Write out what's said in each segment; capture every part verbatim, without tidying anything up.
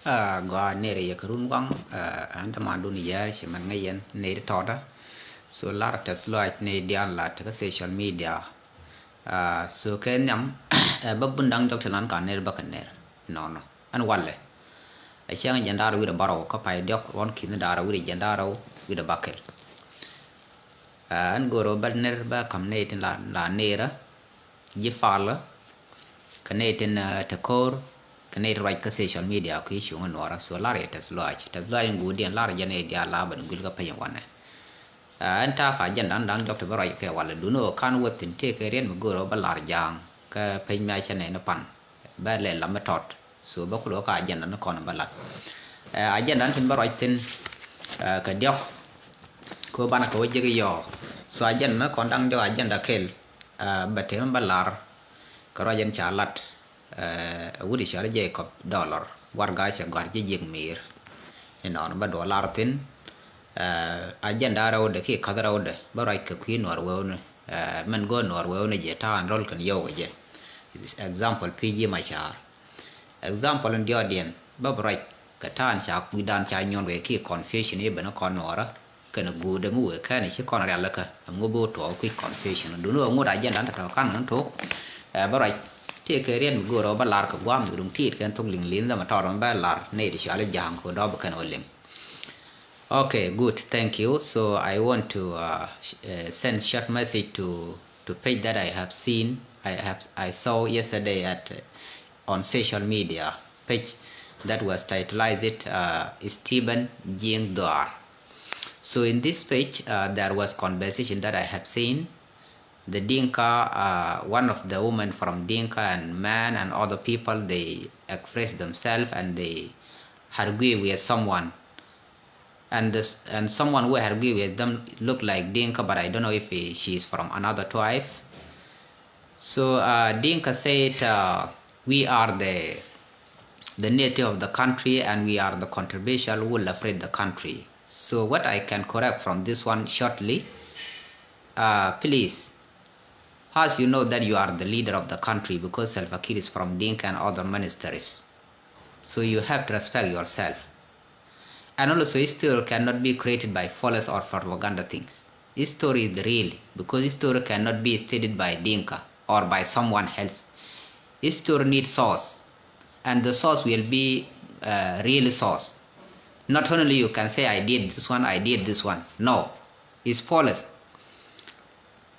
Gɔaa, nɛɛrɛ yɛ kɛ run guaŋ. Ɛn dämandun yɛɛr ci mɛn ŋäc yɛn nɛy ti tɔɔtdä. So lar tɛth lɔaac nɛy diaal la tekä social media. So kɛ nhiam, ɛ bä bun da̱ŋ diɔ̱k ti lan ka nɛr bä kɛ nɛr inɔnɔ. Ɛn walɛ, ɛ cäŋ jiɛn da̱ŋ rɛw wi̱cdɛ bärɔw kä pay diɔ̱k ruɔ̱n ki̱ni da̱ŋ rɛw wi̱cdɛ jiɛn da̱ŋ rɛw wi̱cdɛ bäkɛl. Ɛn go̱o̱r ɣöö bä nɛr bä ka̱m nɛy tin la nɛrä, ji̱ palä, kɛ nɛy tin te ko̱o̱r, kɛ nɛy tin ruac kä social media kui̱ cuŋä nuɔɔrä. So lar yɛ tɛth lɔaac, tɛth lɔaac in guudiɛn lar jɛ nɛy diaal la bä ni guil kä pec in wanɛ. Ɛn ta̱a̱ ka agenda da̱ŋ diɔ̱k ti bä ruac kɛ walɛ, duundɛ ɣöö ka̱n wä thi̱n tëëkɛ riet mi go̱o̱r ɣöö bä lar ja̱a̱ŋ kä pec mi a cä nɛy ni pan, bä lɛ lam mi tɔt. So bä kulɛ wä ka agenda ni kɔn bä lat. Agenda ni tin bä ruac thi̱n kɛ diɔ̱k, kɛ ɣöö banɛ kɛ wä jek yɔɔ. So agenda ni kɔn da̱ŋ diɔ̱k, agenda kɛl, bɛ te mi bä lar kɛ ruac in ca lat. Ɛ wut i̱ cɔal i̱ Jacob Dollar, warɛga cɛ gɔ̱a̱r ji̱ jiäk mi̱i̱r. Inɔnɔ bä duɔl lar thi̱n. Agenda rɛwdɛ kiɛ käth rɛwdɛ bä ruac kɛ kui̱ nuɔɔr wewni. Mɛn go̱o̱r nuɔɔr wewni jɛ ta̱a̱ ɛn ro̱l kɛn yio̱w kɛ jɛ. Example, pi̱i̱ ji̱ macaar. Example in diɔ̱ɔ̱kdiɛn bä bi ruac kɛ ta̱a̱ ɛn ca kui̱dan ca nyuɔ̱n kɛ kiɛ confusion i̱ ben i̱ kɔn nuɔɔrä. Kɛnɛ guudɛ mi wëë kɛn ci kɔn rialikä, ɛŋu bi wä tuɔɔk kui̱ confusion. Duundɛ ɣöö ŋut agenda ni tɔ̱tɔ̱ ka̱n ni tok. Ɛ bä ruac, tëëkɛ riet mi go̱o̱r ɣöö bä lar kɛ gua̱a̱m mi ruŋ ti̱i̱t kɛn thok liŋ li̱n dhɛ mi tɔɔr mi bä lar nɛy ti cɔal i̱ ja̱a̱ŋ kɛ dɔ̱ɔ̱p kɛn wä liŋ. Okay, good, thank you. So I want to send short message to to page that I have seen, I have, I saw yesterday at on social media page that was titleized Stephen Jieng Dor. So in this page, there was conversation that I have seen. The Dinka, one of the women from Dinka and men and other people, they expressed themselves and they argue with someone. And this, and someone who argue with them look like Dinka, but I don't know if he, she is from another tribe. So Dinka said, we are the the native of the country and we are the controversial who liberate the country. So what I can correct from this one shortly, please, as you know that you are the leader of the country because Salva Kiir is from Dinka and other ministries. So you have to respect yourself. And also history cannot be created by false or propaganda things. History is the real, because history cannot be stated by Dinka or by someone else. History needs source, and the source will be real source. Not only you can say, I did this one, I did this one. No, it's false.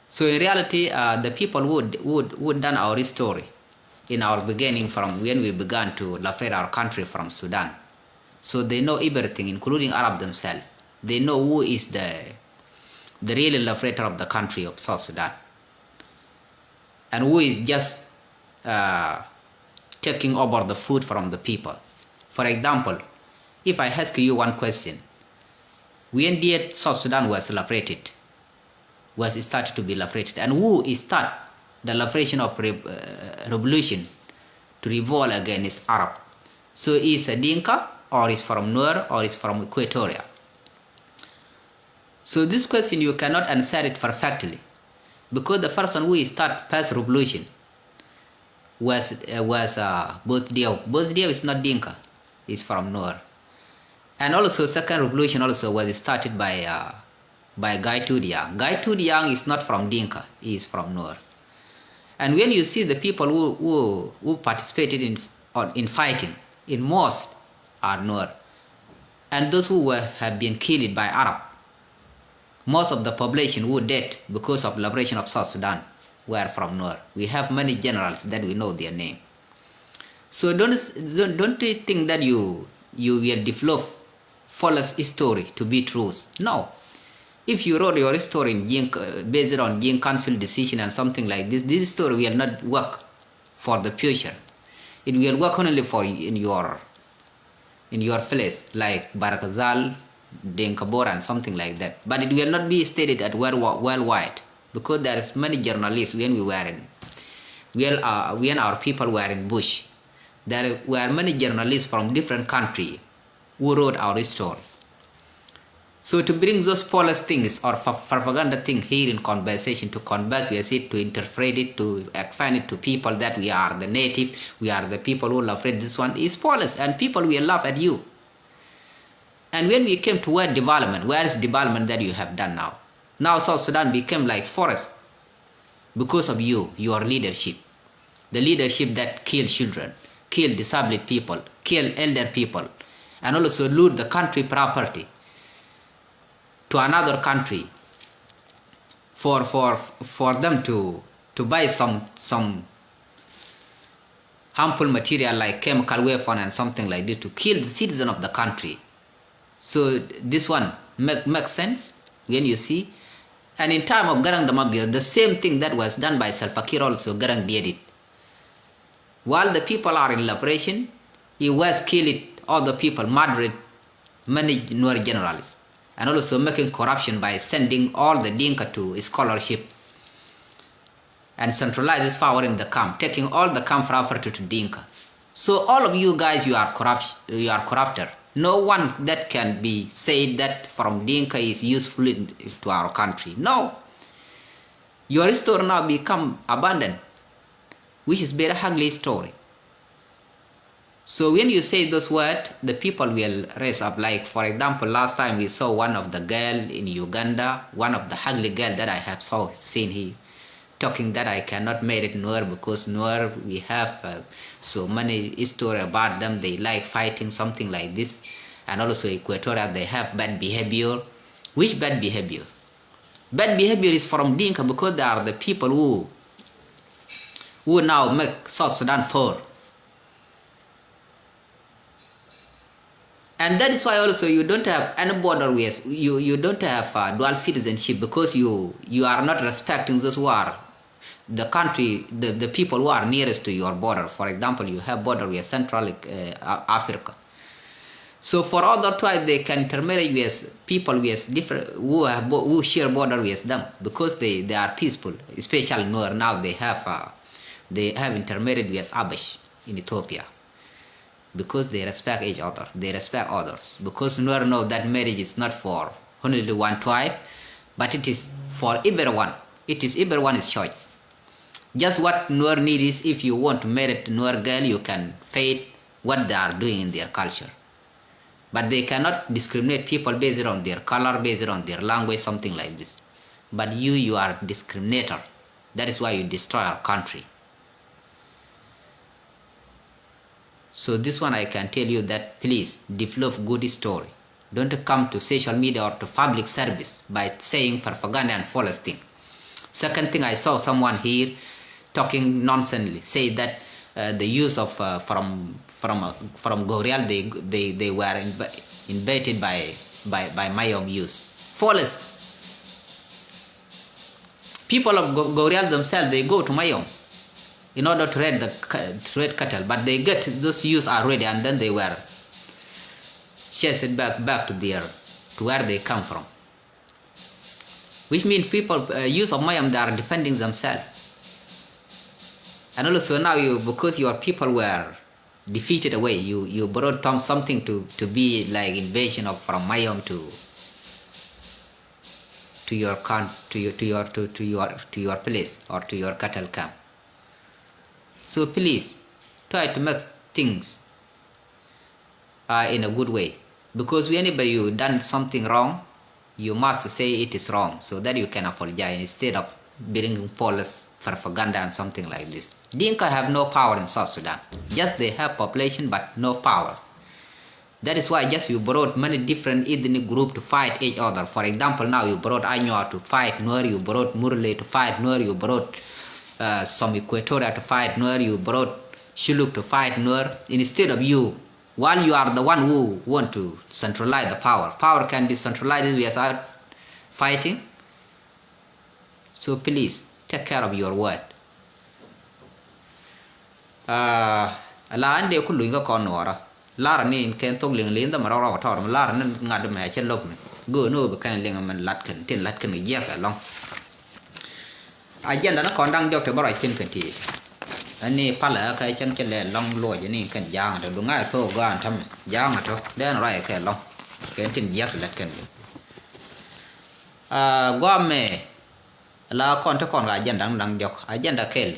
So in reality, the people who, who, who done our history in our beginning from when we began to liberate our country from Sudan, so they know everything, including Arab themselves. They know who is the the real liberator of the country of South Sudan and who is just taking over the food from the people. For example, if I ask you one question, when did South Sudan was liberated? Was started to be liberated, and who start the liberation of revolution to revolt against Arab? So is a Dinka or is from Nuer or is from Equatoria? So this question you cannot answer it perfectly, because the person who start first revolution was was Both Diaw. Both Diaw is not Dinka, is from Nuer. And also second revolution also was started by by Gai Tudiang. Gai Tudiang is not from Dinka, he is from Nuer. And when you see the people who who, who participated in in fighting, in most are Nuer. And those who were have been killed by Arab, most of the population who dead because of liberation of South Sudan were from Nuer. We have many generals that we know their name. So don't don't, don't you think that you you will develop false history to be truth? No. If you wrote your history in Jing, uh, based on Jing Council decision and something like this, this story will not work for the future. It will work only for in your in your place, like Barakazal, Denkabor, and something like that. But it will not be stated at world, worldwide, because there is many journalists when we were in, well, uh, when our people were in bush. There were many journalists from different country who wrote our history. So to bring those false things or fa- propaganda thing here in conversation, to converse with it, to interpret it, to explain it to people that we are the native, we are the people who love red, this one is false, and people will laugh at you. And when we came to where development, where is development that you have done now? Now South Sudan became like forest because of you, your leadership. The leadership that kill children, kill disabled people, kill elder people, and also loot the country property to another country for, for, for them to, to buy some, some harmful material like chemical weapon and something like this to kill the citizen of the country. So this one make, make sense when you see. And in time of Garang de Mabior, the same thing that was done by Salva Kiir also, Garang did it. While the people are in liberation, he was killing all the people, murdering many Nuer generals, and also making corruption by sending all the Dinka to scholarship and centralize this power in the camp, taking all the camp property to Dinka. So all of you guys, you are corrupt, you are corrupted. No one that can be said that from Dinka is useful in, to our country. No. Your history now become abandoned, which is very ugly story. So when you say those words, the people will raise up. Like, for example, last time we saw one of the girl in Uganda, one of the ugly girl that I have saw seen here, talking that I cannot marry Nuer because Nuer, we have, uh, so many history about them. They like fighting, something like this. And also Equatoria, they have bad behavior. Which bad behavior? Bad behavior is from Dinka because they are the people who, who now make South Sudan fall. And that is why also you don't have any border with, you, you don't have, uh, dual citizenship because you, you are not respecting those who are the country, the, the people who are nearest to your border. For example, you have border with Central, uh, Africa. So for other tribe, they can intermarry with people with different, who have bo-, who share border with them because they, they are peaceful, especially Nuer. Now they have, uh, they have intermarried with Abash in Ethiopia because they respect each other. They respect others because Nuer know that marriage is not for only one tribe, but it is for everyone. It is everyone is choice. Just what Nuer need is, if you want to marry Nuer girl, you can faith what they are doing in their culture. But they cannot discriminate people based on their color, based on their language, something like this. But you, you are discriminator. That is why you destroy our country. So this one I can tell you that please develop good story. Don't come to social media or to public service by saying propaganda and false thing. Second thing, I saw someone here talking nonsensely, say that, uh, the use of, uh, from, from, uh, from Gogrial, they, they, they were inv-, invaded by, by, by Mayom youth. False. People of Go-, Gogrial themselves, they go to Mayom in order to raid the ca-, to raid cattle, but they get those youth are ready, and then they were chased back, back to their, to where they come from. Which means people, uh, youth of Mayom, they are defending themselves. And also now you, because your people were defeated away, you, you brought some, something to, to be like invasion of from Mayom to, to your coun-, to your, to your, to, to your, to your place or to your cattle camp. So please try to make things, uh, in a good way, because whenever you done something wrong, you must say it is wrong so that you can apologize instead of bringing false propaganda and something like this. Dinka have no power in South Sudan. Just they have population but no power. That is why just you brought many different ethnic group to fight each other. For example, now you brought Anyuak to fight Nuer, you brought Murle to fight Nuer, you brought, uh, some Equatoria to fight Nuer, you brought Shilluk to fight Nuer. Instead of you, while you are the one who want to centralize the power, power can be centralized without fighting. So please take care of your word. Ah, la an dee ku luny kä kɔn nuɔɔrä. Lar ni in kɛn thok liŋ liŋ dhä mɛ rɔk rɔk tɔr mɛ lar ni ŋa̱t mɛ cɛ lok mɛ. Go̱o̱n ni wä bi kɛn liŋ mɛ lat kɛn tin lat kɛn kɛ jiɛk ɛlɔŋ. Agenda ni kɔn da̱ŋ diɔk te bä ruac thi̱n kɛn ti. Ɛn ni palɛ kä cɛn cɛ lɛ lɔŋ luɔc ni kɛn ja̱a̱ŋ tɔ duŋ ŋa̱c thok gɔaa ɛn tämɛ ja̱a̱ŋ tɔ dee ni ruac kɛ lɔŋ. Kɛn tin jiɛk ti lat kɛn kɛ. Aa, guamɛ la kɔn ti kɔn kɛ agenda da̱ŋ diɔ̱k, agenda kɛl.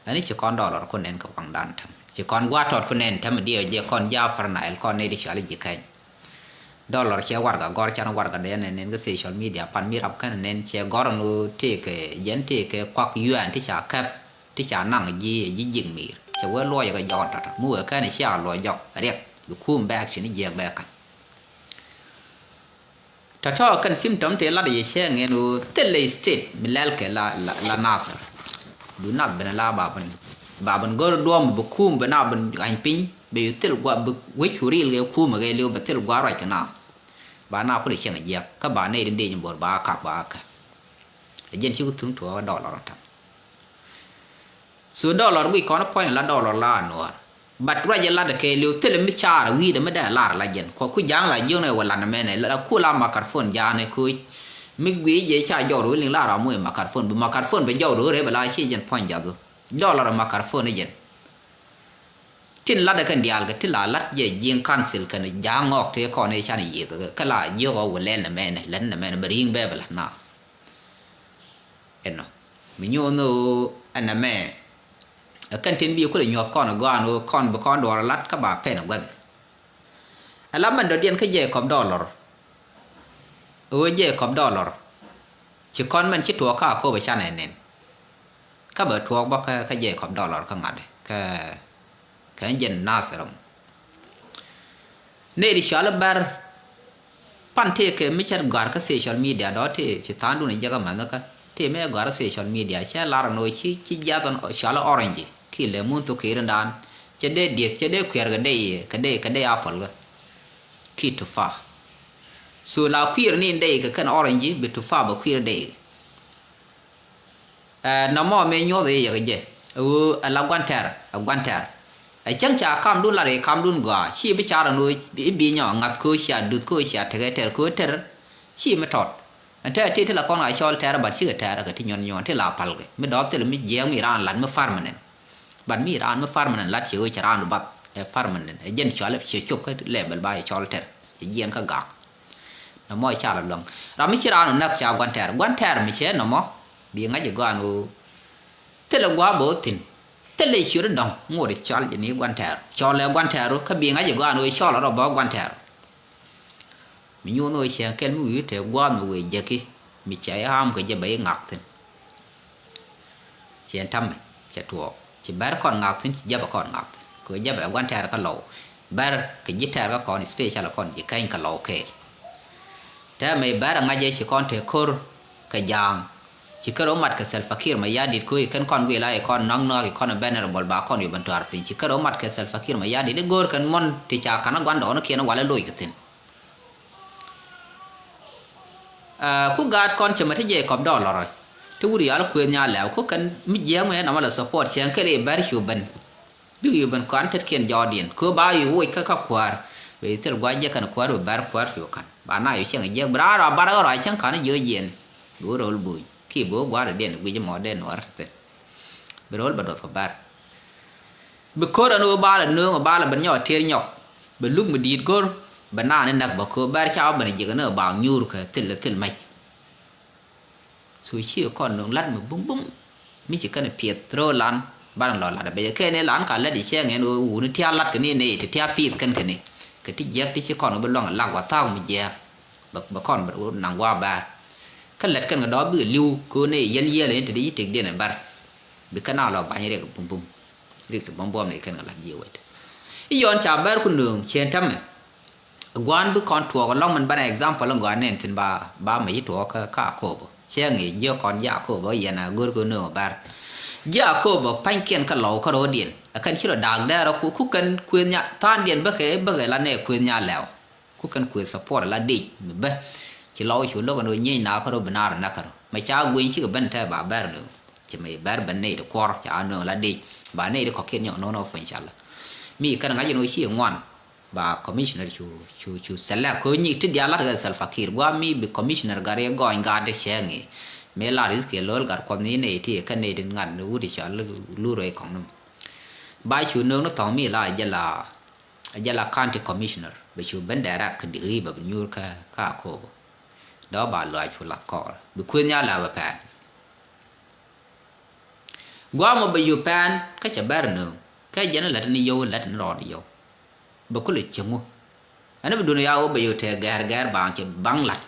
Ɛn ci kɔn dɔlɔr ku nɛn kɛ waŋdan tɛm, ci kɔn gua̱a̱t tɔt ku nɛn tɛm diɛ jɛ kɔn Jaafar Nail kɔn nɛy ti cɔal ji̱ kɛny. Dɔlɔr cɛ warɛga gɔr, can warɛga dee nɛn nɛn kä social media pan mi rap kɛn nɛn cɛ gɔr ɛn ɣöö tëëkɛ jɛn tëëkɛ kuak yuɛɛn ti ca kɛp ti ca naŋ ji̱ ji̱ ji̱k mi̱i̱r. Cɛ wee luɔcɛ kɛ jɔk tɔ̱tɔ̱ mi wee kɛn cia luɔc jɔk riɛk bi kum bɛ action jiɛk bɛ ka̱n. Tɔ̱tɔ̱ kɛn symptom tëë lat yɛ cɛ ŋɛn ɣöö thilɛ state mi lɛl kɛ la, la, la Nasir. Du nath ben la ba ben, ba ben gör duɔ̱ɔ̱m bi kum bi na ben ɣany piny, bi thil gua bi wec cu ril kɛ kum kɛ liw bi thil gua ruac kɛ na. Ba na kulɛ cieŋ jiɛk kä ba nɛy di dec bor ba kak ba kɛ. Ɛ jɛn ci ku thuŋ tuɔɔk dɔlɔr ɔ ta̱ŋ. So dɔlɔr guic kɔn puɔ̱ny la dɔlɔr la Nuɔɔr. But ruac ɛ lat kɛ liw thilɛ mi caar wi̱i̱dɛ mi dee lar la jɛn. Kɔ ku ja̱a̱ŋ la jiöknɛ wä lan mɛnɛ la ku la makarfon ja̱a̱nɛ koc. Mi guic jɛ ca jɔwdɛ wä liŋ la ram wä makarfon bi makarfon bi jɔwdɛ wä rep la ci jɛn puɔ̱ny jath wä. Dɔlɔr makarfon i̱ jɛn. Tin lat kɛn diaal kɛ ti la lat jɛ ji̱i̱ŋ council kɛn ja̱a̱ŋ ŋɔɔk tëë kɔn i̱ can yiëth kɛ la jiök ɔ wä lɛl nɛ mɛnɛ lɛn nɛ mɛnɛ bɛ ri̱i̱ŋ bɛ bɛ la na. Ɛnɔ mi nyuuth ni ɣöö ɛn ɛmɛ ɛ kɛn tin bi kulɛ nyuɔth kɔn ɛ gɔaan ɣöö kɔn bi kɔn duɔɔr ɛ lat kä ba pɛn ɛ gua̱th. Ɛ la mɛn dɔ̱diɛn kä Jacob Dollar. Ɣöö Jacob Dollar ci kɔn mɛn ci tuɔɔk kä Akobo canɛ nɛn. Kä bɛ tuɔɔk bä kä, kä Jacob Dollar kä ŋa̱t kä, kä jɛn Nasir ɔ. Nɛy ti cɔal i̱ Bär pan tëëkɛ mi cɛ gɔ̱a̱r kä social media dɔ̱ tëë ci tha̱a̱ŋdun jiäk amäthnikä tëë mi gɔ̱a̱r kä social media cɛ lar ɛn ɣöö ci, ci jiath ɛn cɔal i̱ orange kiɛ lɛ mun thok kɛ i̱rindan cɛ dee dieth cɛ dee kuiɛr kɛ dey kɛ dey kɛ dey apple kä kiɛ tufa. So la kuiɛr ni in dey kɛ kɛn orange bi tufa bɛ kuiɛr dey. Ɛ nɔmɔ mëë nyuɔth i̱ yɛ kɛ jɛ ɛ ɣöö ɛ la gua̱n tɛr ɛ gua̱n tɛr. Ɛ cäŋ ca kamdun lat i̱ kamdun gɔaa ci bi car ɛn ɣöö i̱ bi nyɔ ŋa̱th köö cia duth köö cia tekɛ tɛr köö tɛr. Ci mi tɔt ɛn tɛr ti ti la kɔn ɣaa cɔl tɛr bat cikɛ tɛr kɛ ti nyuɔn nyuɔn ti la palkɛ mi dɔɔp thil mi jiɛɛk mi raan lat mi permanent. Bat mi raan mi permanent lat ci ɣöö ci raan du bath ɛ permanent ɛ jɛn cɔal ɛ ciɛ cop kä level ba cɛ cɔl tɛr cɛ jiɛɛn kä gak. Nɔmɔ ca la luäŋ ram mi ci raan ɔ näk ca gua̱n tɛɛr gua̱n tɛɛr mi cɛ nɔmɔ. Bi ŋa̱c i̱ gɔaan ɣöö thilɛ gua̱a̱ bä ɣä thi̱n. Thilɛ ciöt i̱ dɔ̱ŋ ŋot i̱ cɔl jɛ ni gua̱n tɛɛr cɔl ɛ gua̱n tɛɛr ɣä kä bi ŋa̱c i̱ gɔaan ɣöö cɔl ɛ rɔ bä gua̱n tɛɛr. Mi nyuuth ɣöö cɛ kɛl mi wi̱i̱ te gua̱a̱th mi wëë jäki mi cɛ i̱ aam kɛ jɛ bɛ i̱ ŋak thi̱n. Ciɛ ta̱mɛ cɛ tuɔɔk ci bɛr kɔn ŋak thi̱n ci jɛpɛ kɔn ŋak thi̱n kɛ jɛpɛ gua̱n tɛɛr kä lɔw. Bɛr kɛ ji̱ tɛɛr kä kɔn special kɔn ji̱ kɛny kä lɔw kɛɛl. Tɛmɛ bɛr ŋa̱c jɛ ci kɔn te ko̱r kɛ ja̱a̱ŋ. Ci kär mat kɛ Salva Kiir Mayardit ko̱ i̱ kɛn kɔn guila i̱ kɔn nɔk nɔk i̱ kɔn bɛn rɛ bɔl ba kɔn yobɛn tuaar piny ci kär mat kɛ Salva Kiir Mayardit i̱ go̱o̱r kɛn muɔ̱n ti ca ka̱n a gua̱n dɔɔn kiɛn walɛ loc kɛ thi̱n. Aa, ku gaat kɔn cɛ mɛ ti Jacob Dollar ti wut yal kuëth nya lɛw ku kɛn mi jiɛɛk mɛ nɔmɔ lɛ support cɛ kɛl i̱ bɛr cu ben. Bik yu ben kɔn tetkiɛn jɔɔdiɛn ku ba yu woc kä kä kuäär. Bɛ yu thil gua̱c jɛ kɛn kuäär bɛ bɛr kuäär cu ka̱n ba na yu cieŋ jiɛɛk bi raan rɔ bar ɣä rɔ cieŋ ka̱n jiöc jiɛn. Bi wä ro̱l buny ki bi wä gua̱a̱r diɛn guic mɔ dee nuɔr thil. Bi ro̱l bɛ duɔth kɛ bɛr. Bi ko̱r ɛn ɣöö bal ɛ nööŋ ɛ bal ɛ ben nyɔk ɛ tier nyɔk. Bɛ luk mi di̱i̱t go̱r bɛ naan in näk bä ko̱r bɛr ca wä ben ɛ jiäk ɛn ɣöö ba nyuur kɛ thil ɛ thil mɛc. So ci kɔn nööŋ lat mi bumbum mi ci kɛn ɛ piɛth ro̱o̱ lan. Ban lɔ lat ɛ bɛ jɛ kɛn ɛ lan ka lät ɛ cɛŋ ɛn ɣöö wuni tia̱a̱ lat kɛ ni nɛy ti tia̱a̱ piith kɛn kɛ ni kɛ ti jiɛk ti ci kɔn ɣöö bi luaŋ ɛ lak wa thaak mi jiɛk. Bɛ kɔn bɛ naŋ gua̱a̱ bɛɛr kä lät kɛn kɛ dɔɔp bikɛ li̱w kɛ ɣöö nɛy yɛl yiëël ɛn te di ci tëkdiɛn ɛ bɛr. Bi kɛn a lɔ ba̱ny riɛk bumbum. Rik ti buɔ̱m buɔ̱m ni kɛn kɛ la̱t ji̱ wec. I̱ yɔn ca bɛr ku nööŋ ciɛn tämɛ. Gua̱a̱n bi kɔn tuɔɔk ɛlɔ̱ŋ min banɛ example in gɔaa nɛn thi̱n ba ba mɛ ci tuɔɔk kä kä Akobo. Cɛ ŋi̱i̱c jiök kɔn ji̱ Akobo yɛn a go̱r kɛ nööŋ bɛr. Ji̱ Akobo pa̱nykiɛn kä lɔw kä ro̱o̱diɛn ɛ kɛn ci rɔ daak dɛɛr ɔ ku ku kɛn kuëth nya tha̱a̱ŋdiɛn bäkɛ bäkɛ la nɛ kuëth nya lɛw. Ku kɛn kuëë support la dec mi bä. Ci lɔw cu lo̱k ɛn ɣöö nyiec na kärö bi naar näk kärö mɛ ca guiny cikɛ ben tɛ ba bɛr ni. Ci mɛ bɛr ben nɛy ti kuɔr ca nööŋ la dec ba nɛy ti kɔ̱kiɛn nyɔk no̱o̱ŋ nɔ piny cala. Mi kɛn ŋa̱c ɛn ɣöö ci ŋuan ba commissioner cu cu cu select kɛ ɣöö nyic ti diaal lat kɛ Salva Kiir gua̱a̱ mi bi commissioner gat yɛ gɔɔny gat di cɛ ŋi̱i̱c. Mëë lar Ezekiel Lol gat kuɔth ni nɛy ti kɛn nɛy ti ŋa̱t wut i̱ cɔal lur ɛ kɔŋ ni mɔ. Ba cu nööŋ ni thɔŋ mi la jɛ la A jɛ la county commissioner bɛ cu ben direct kɛ degree bɛ bi nyuur kä kä Akobo. Dɔ̱ ba luaac cu lath kɔɔr bi kuëth nya la bɛ pɛn. Guam ɔ bɛ yop pɛn kä cɛ bɛr nööŋ kä jɛn lät ni yio̱w lät ni rɔɔd yio̱w. Bɛ kulɛ cieŋ wä ɛn bi duun ya wä bɛ yop tɛ gɛr gɛr baŋ cɛ baŋ lat.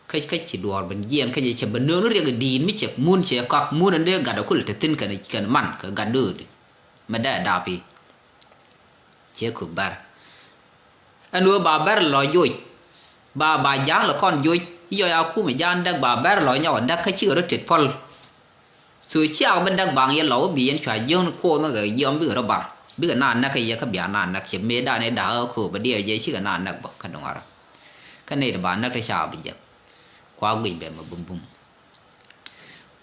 Kä kä ci duɔɔr ben jiɛn kä cɛ bɛ nööŋ ni riɛk di̱i̱t mi cɛ mun cɛ kɔk mun ɛn dee gat ɛ kulɛ te thi̱n kɛn kɛn man kɛ gat döödi. Mɛ dee dap i̱ cɛ kök bɛr. Ɛn ɣöö ba bɛr lɔ joc ba ba ja̱a̱ŋ lɛ kɔn joc. Yɔ ya kumɛ ja̱a̱ŋ däk ba bɛr lɔ nyɔk däk kä cikɛ rɔ tet pɔl. Thok ciaak bi däk baŋ yɛ lɔ wä bi yɛn cua jiöŋ ni kuɔth ni kɛ jiɔm bikɛ rɔ bar bikɛ na näk kä yɛ kä bia na näk cɛ mëëdan i̱ da̱k ɣä kööp bɛ diɛw jɛ cikɛ na näk bä kä duŋarä. Kä nɛy ti ba näk ti ca bi jek kua guic bɛ mɛ bumbum.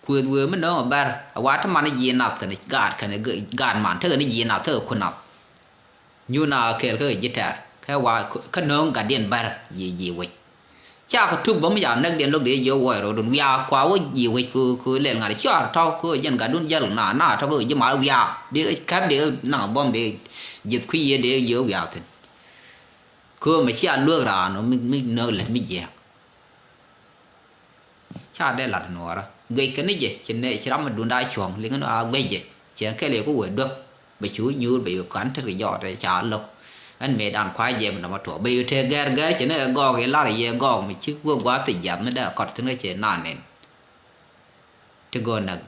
Kuëth wëë mi nööŋ ɛ bɛr ɛ wa ti man ji̱ nath kɛn gaat kɛn gaat man tekɛ ni ji̱ nath tekɛ ku nath. Nyuna kɛɛl kä ji̱ tɛr kä wa kä nööŋ gatdiɛn bɛr ji̱ ji̱ wec. Ca kɛ tuk bä mi ca näk diɛn lo̱k dee jiɛ wuɔc rɔɔdun wiaa kua wä ji̱ wec kö kö lɛl ŋa̱t ciɔar tɔ̱ kö jɛn gatdun jäl na na tɔ̱ kö ji̱ mal wiaa dee kɛp dee naŋ bɔm dee ji̱th kui̱ yiëë dee jiɛ wiaa thi̱n. Kö mɛ cia luek raan mi mi nööŋ lät mi jiɛɛk. Ca dee lat nuɔɔrä guic kɛ ni jɛ ci nɛ ci ram mi dunda cuɔ̱ŋ liŋ ni a guic jɛ. Cɛ kɛl yɛ ku wee duäk bɛ cu nyuur bɛ yu kan tet kɛ jɔɔt ca lo̱k. Ɛn mëëdan kua̱c jɛ mi nɔmɔ tuɔɔk bɛ yu tëë gɛr gɛr ci ni ɛ gɔɔk i̱ lar yɛ gɔɔk mi ci wee gua̱a̱th thi̱c jiath mi dee kɔt thi̱n kä cɛ naan nɛn. Ti gɔɔ näk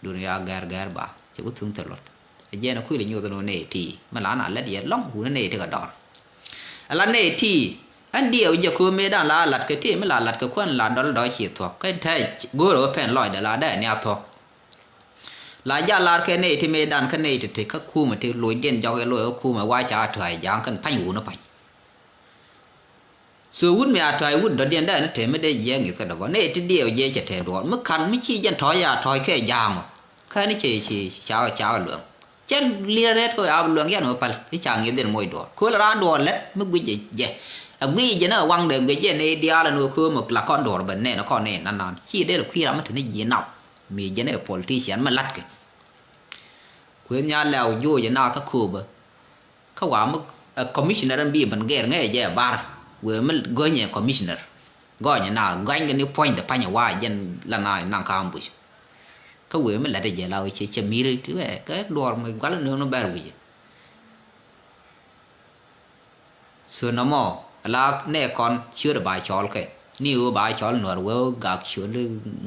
dun ya gɛr gɛr ba cɛ ku thuŋ thil luɔt. Ɛ jɛn ɛ kuil ɛ nyuuth ni wä nɛy ti mi la na lɛt yɛ lɔŋ wun nɛy ti kɛ dɔr. Ala nɛy ti ɛn diɛw jɛ köö mëëdan la lat kɛ ti mi la lat kɛ kuän la dɔl dɔc ci thuɔ̱k kɛn tɛc go̱o̱rɛ wä pɛn lɔcdɛ la dee ni a thuɔ̱k. La jal lar kɛ nɛy ti mëëdan kä nɛy ti ti kä kumɛ ti locdiɛn jɔk yɛ loc kä kumɛ wa ca tua̱c ja̱a̱ŋ kɛn pa̱ny wun pa̱ny. So wut mi a tɔ̱ɔ̱c wut dɔ̱diɛn dee ni te mi dee jiɛk ŋi̱th kä dɔ̱bɔ nɛy ti diɛw jiɛc cɛ te duɔ̱ɔ̱r mi ka̱n mi ci jɛn tɔ̱ɔ̱c ya tɔ̱ɔ̱c kɛ ja̱a̱ŋɔ. Kä ni cɛ ci ca ca luɛŋ cɛn liɛr rɛt kɛ a bi luɛŋ yɛn mi päl i̱ ca ŋi̱th in moc duɔ̱ɔ̱r köl raan duɔ̱ɔ̱r lɛt mi guic jɛ jɛ. A guic jɛ ni a waŋdɛ guic jɛ ni diaal ɛn ɣöö köö mi la kɔn duɔ̱ɔ̱r ben nɛn kɔn ni nan nan ci dee lɛ kui̱ ram mi te ni ji̱ nap. Mi jɛ ni politician mi latkɛ kuëth nya lɛw joc ɛ na kä kööbä. Kä wa mi ɛ commissioner in bi ben gɛr ŋɛ jɛ bar wee mi gɔnyɛ commissioner. Gɔnyɛ na gɔny kɛ ni puɔ̱nydɛ panyɛ wa jɛn la na naŋ ka ambush. Kä wee mi lɛt jɛ la wee cɛ cɛ mir ti wee kɛ luɔr mi gual ni ni bɛr wi̱cɛ. So nɔmɔ la nɛ kɔn ciöt ba cɔl kɛ ni wee ba cɔl nuɔr wee gak ciöt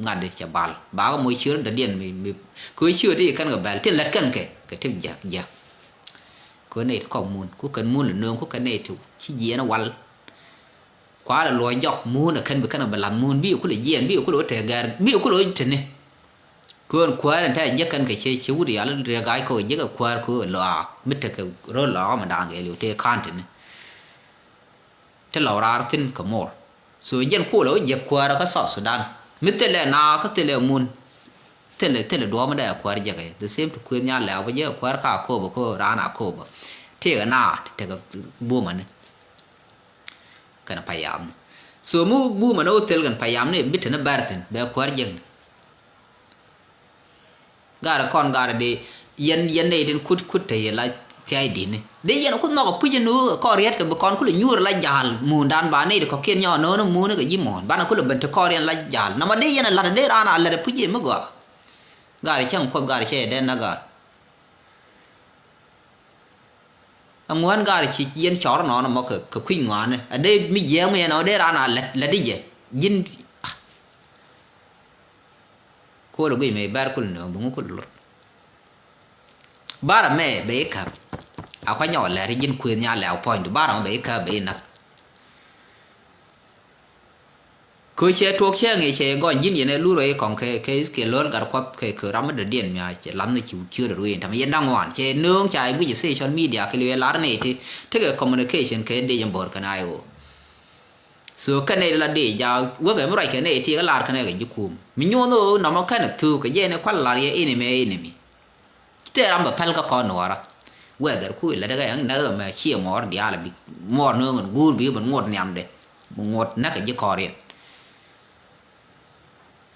ŋa̱t cɛ bal ba kɛ moc ciöt dɔ̱diɛn mi mi kɛ wee ciöt i̱ kɛn kɛ bɛl tin lɛt kɛn kɛ kɛ tip jiäk jiäk. Kɛ nɛy ti kɔk mun ku kɛn mun lɛ nööŋ ku kɛn nɛy ti ci jiɛɛn wal. Kua lɛ luɔc jɔk mun ɛ kɛn bi kɛn bi lath mun bi kulɛ jiɛɛn bi kulɛ wä tɛk gɛr bi kulɛ wä teni. Kɛ ɣän kuäär in tɛk jiäk kɛn kɛ cɛ cɛ wut yal riɛk gac kɔk jiäk ɛ kuäär kɛ ɣän lɔaa mi tekɛ ro̱l lɔaa mi da̱a̱n kɛ liw tëë ka̱n teni. Ti lɔw raar thi̱n kɛ mor. So jɛn kuɔlɛ wä jiɛk kuäärä kä South Sudan mi thilɛ na kä thilɛ mun. Thilɛ thilɛ duɔ̱ɔ̱p mi dee kuäär jiɛk ɛ the same to kuëth nya lɛw bä jiɛk kuäär ka Akobo kä raan Akobo. Tëëkɛ na tekɛ bumani. Kɛn payam ni so mi bumani wä thil kɛn payam ni bi teni bɛr thi̱n bɛ kuäär jiɛk ni. Garɛ kɔn garɛ di yɛn yɛn nɛy tin kut kut te yɛ la thiay dini di yɛn kut nhɔk a puc ni kɔn riɛt kɛ bi kɔn kulɛ nyuur la jaal muundan ba nɛy di kɔkiɛn nyɔk no̱o̱n muuni kɛ ji̱ muɔ̱ɔ̱n banɛ kulɛ ben ti kɔn riɛn la jaal nɔmɔ di yɛn a lat di raan a lat a puc yɛ mi gɔaa. Garɛ cäŋ kuɔth garɛ cɛ yɛ dɛn na gar. Aŋuän gar ci yɛn cɔr nɔnɔ mɔ kɛ kui̱ ŋɔaani a dee mi jiɛɛŋ mi yɛn ɔ dee raan a lät lät i̱ jɛ ji̱n. Kuɔl guic mɛ bɛr kul nööŋ bi ŋu kul lor. Barɛ mɛ bɛ i̱ käp a kuanyɔ lɛr ji̱n kuëth nya lɛw puɔ̱nydu barɛ mɛ bɛ i̱ käp bɛ i̱ näk. Kö cɛ tuɔk cɛ ŋi̱i̱c cɛ gɔny ji̱n yɛn ɛ lurɛ i̱ kɔŋ kɛ kɛ i̱ kiɛ lo̱r gat kuɔth kɛ kö ram mi dɔ̱diɛn mia cɛ lath ni ci wut ciöt ɛ ruëë in ta̱mɛ yɛn da̱ŋ ŋuan cɛ nööŋ ca i̱ guic ɛ social media kɛ liwɛ lar nɛy ti tekɛ communication kɛ dec in bo̱r kɛn a i̱ ɣöö. So kɛn nɛy ti la dec ja wekɛ mi ruac kɛ nɛy ti kɛ lar kɛn ɛ kɛ ji̱ kum mi nyuɔ̱n ɣöö nɔmɔ kɛn ɛ thuk kɛ jɛ ni kual lar yɛ enemy ɛ enemy. Ci tëë ram bɛ päl kä kɔn nuɔɔrä. Whether ku ilät kä ɛŋ näk ɛmɛ ciɛ muɔɔr diaal bi muɔɔr ni ɣän guur bi ben ŋuɔt nhiamdɛ. Bi ŋuɔt näk ɛ ji̱ kɔɔriɛn.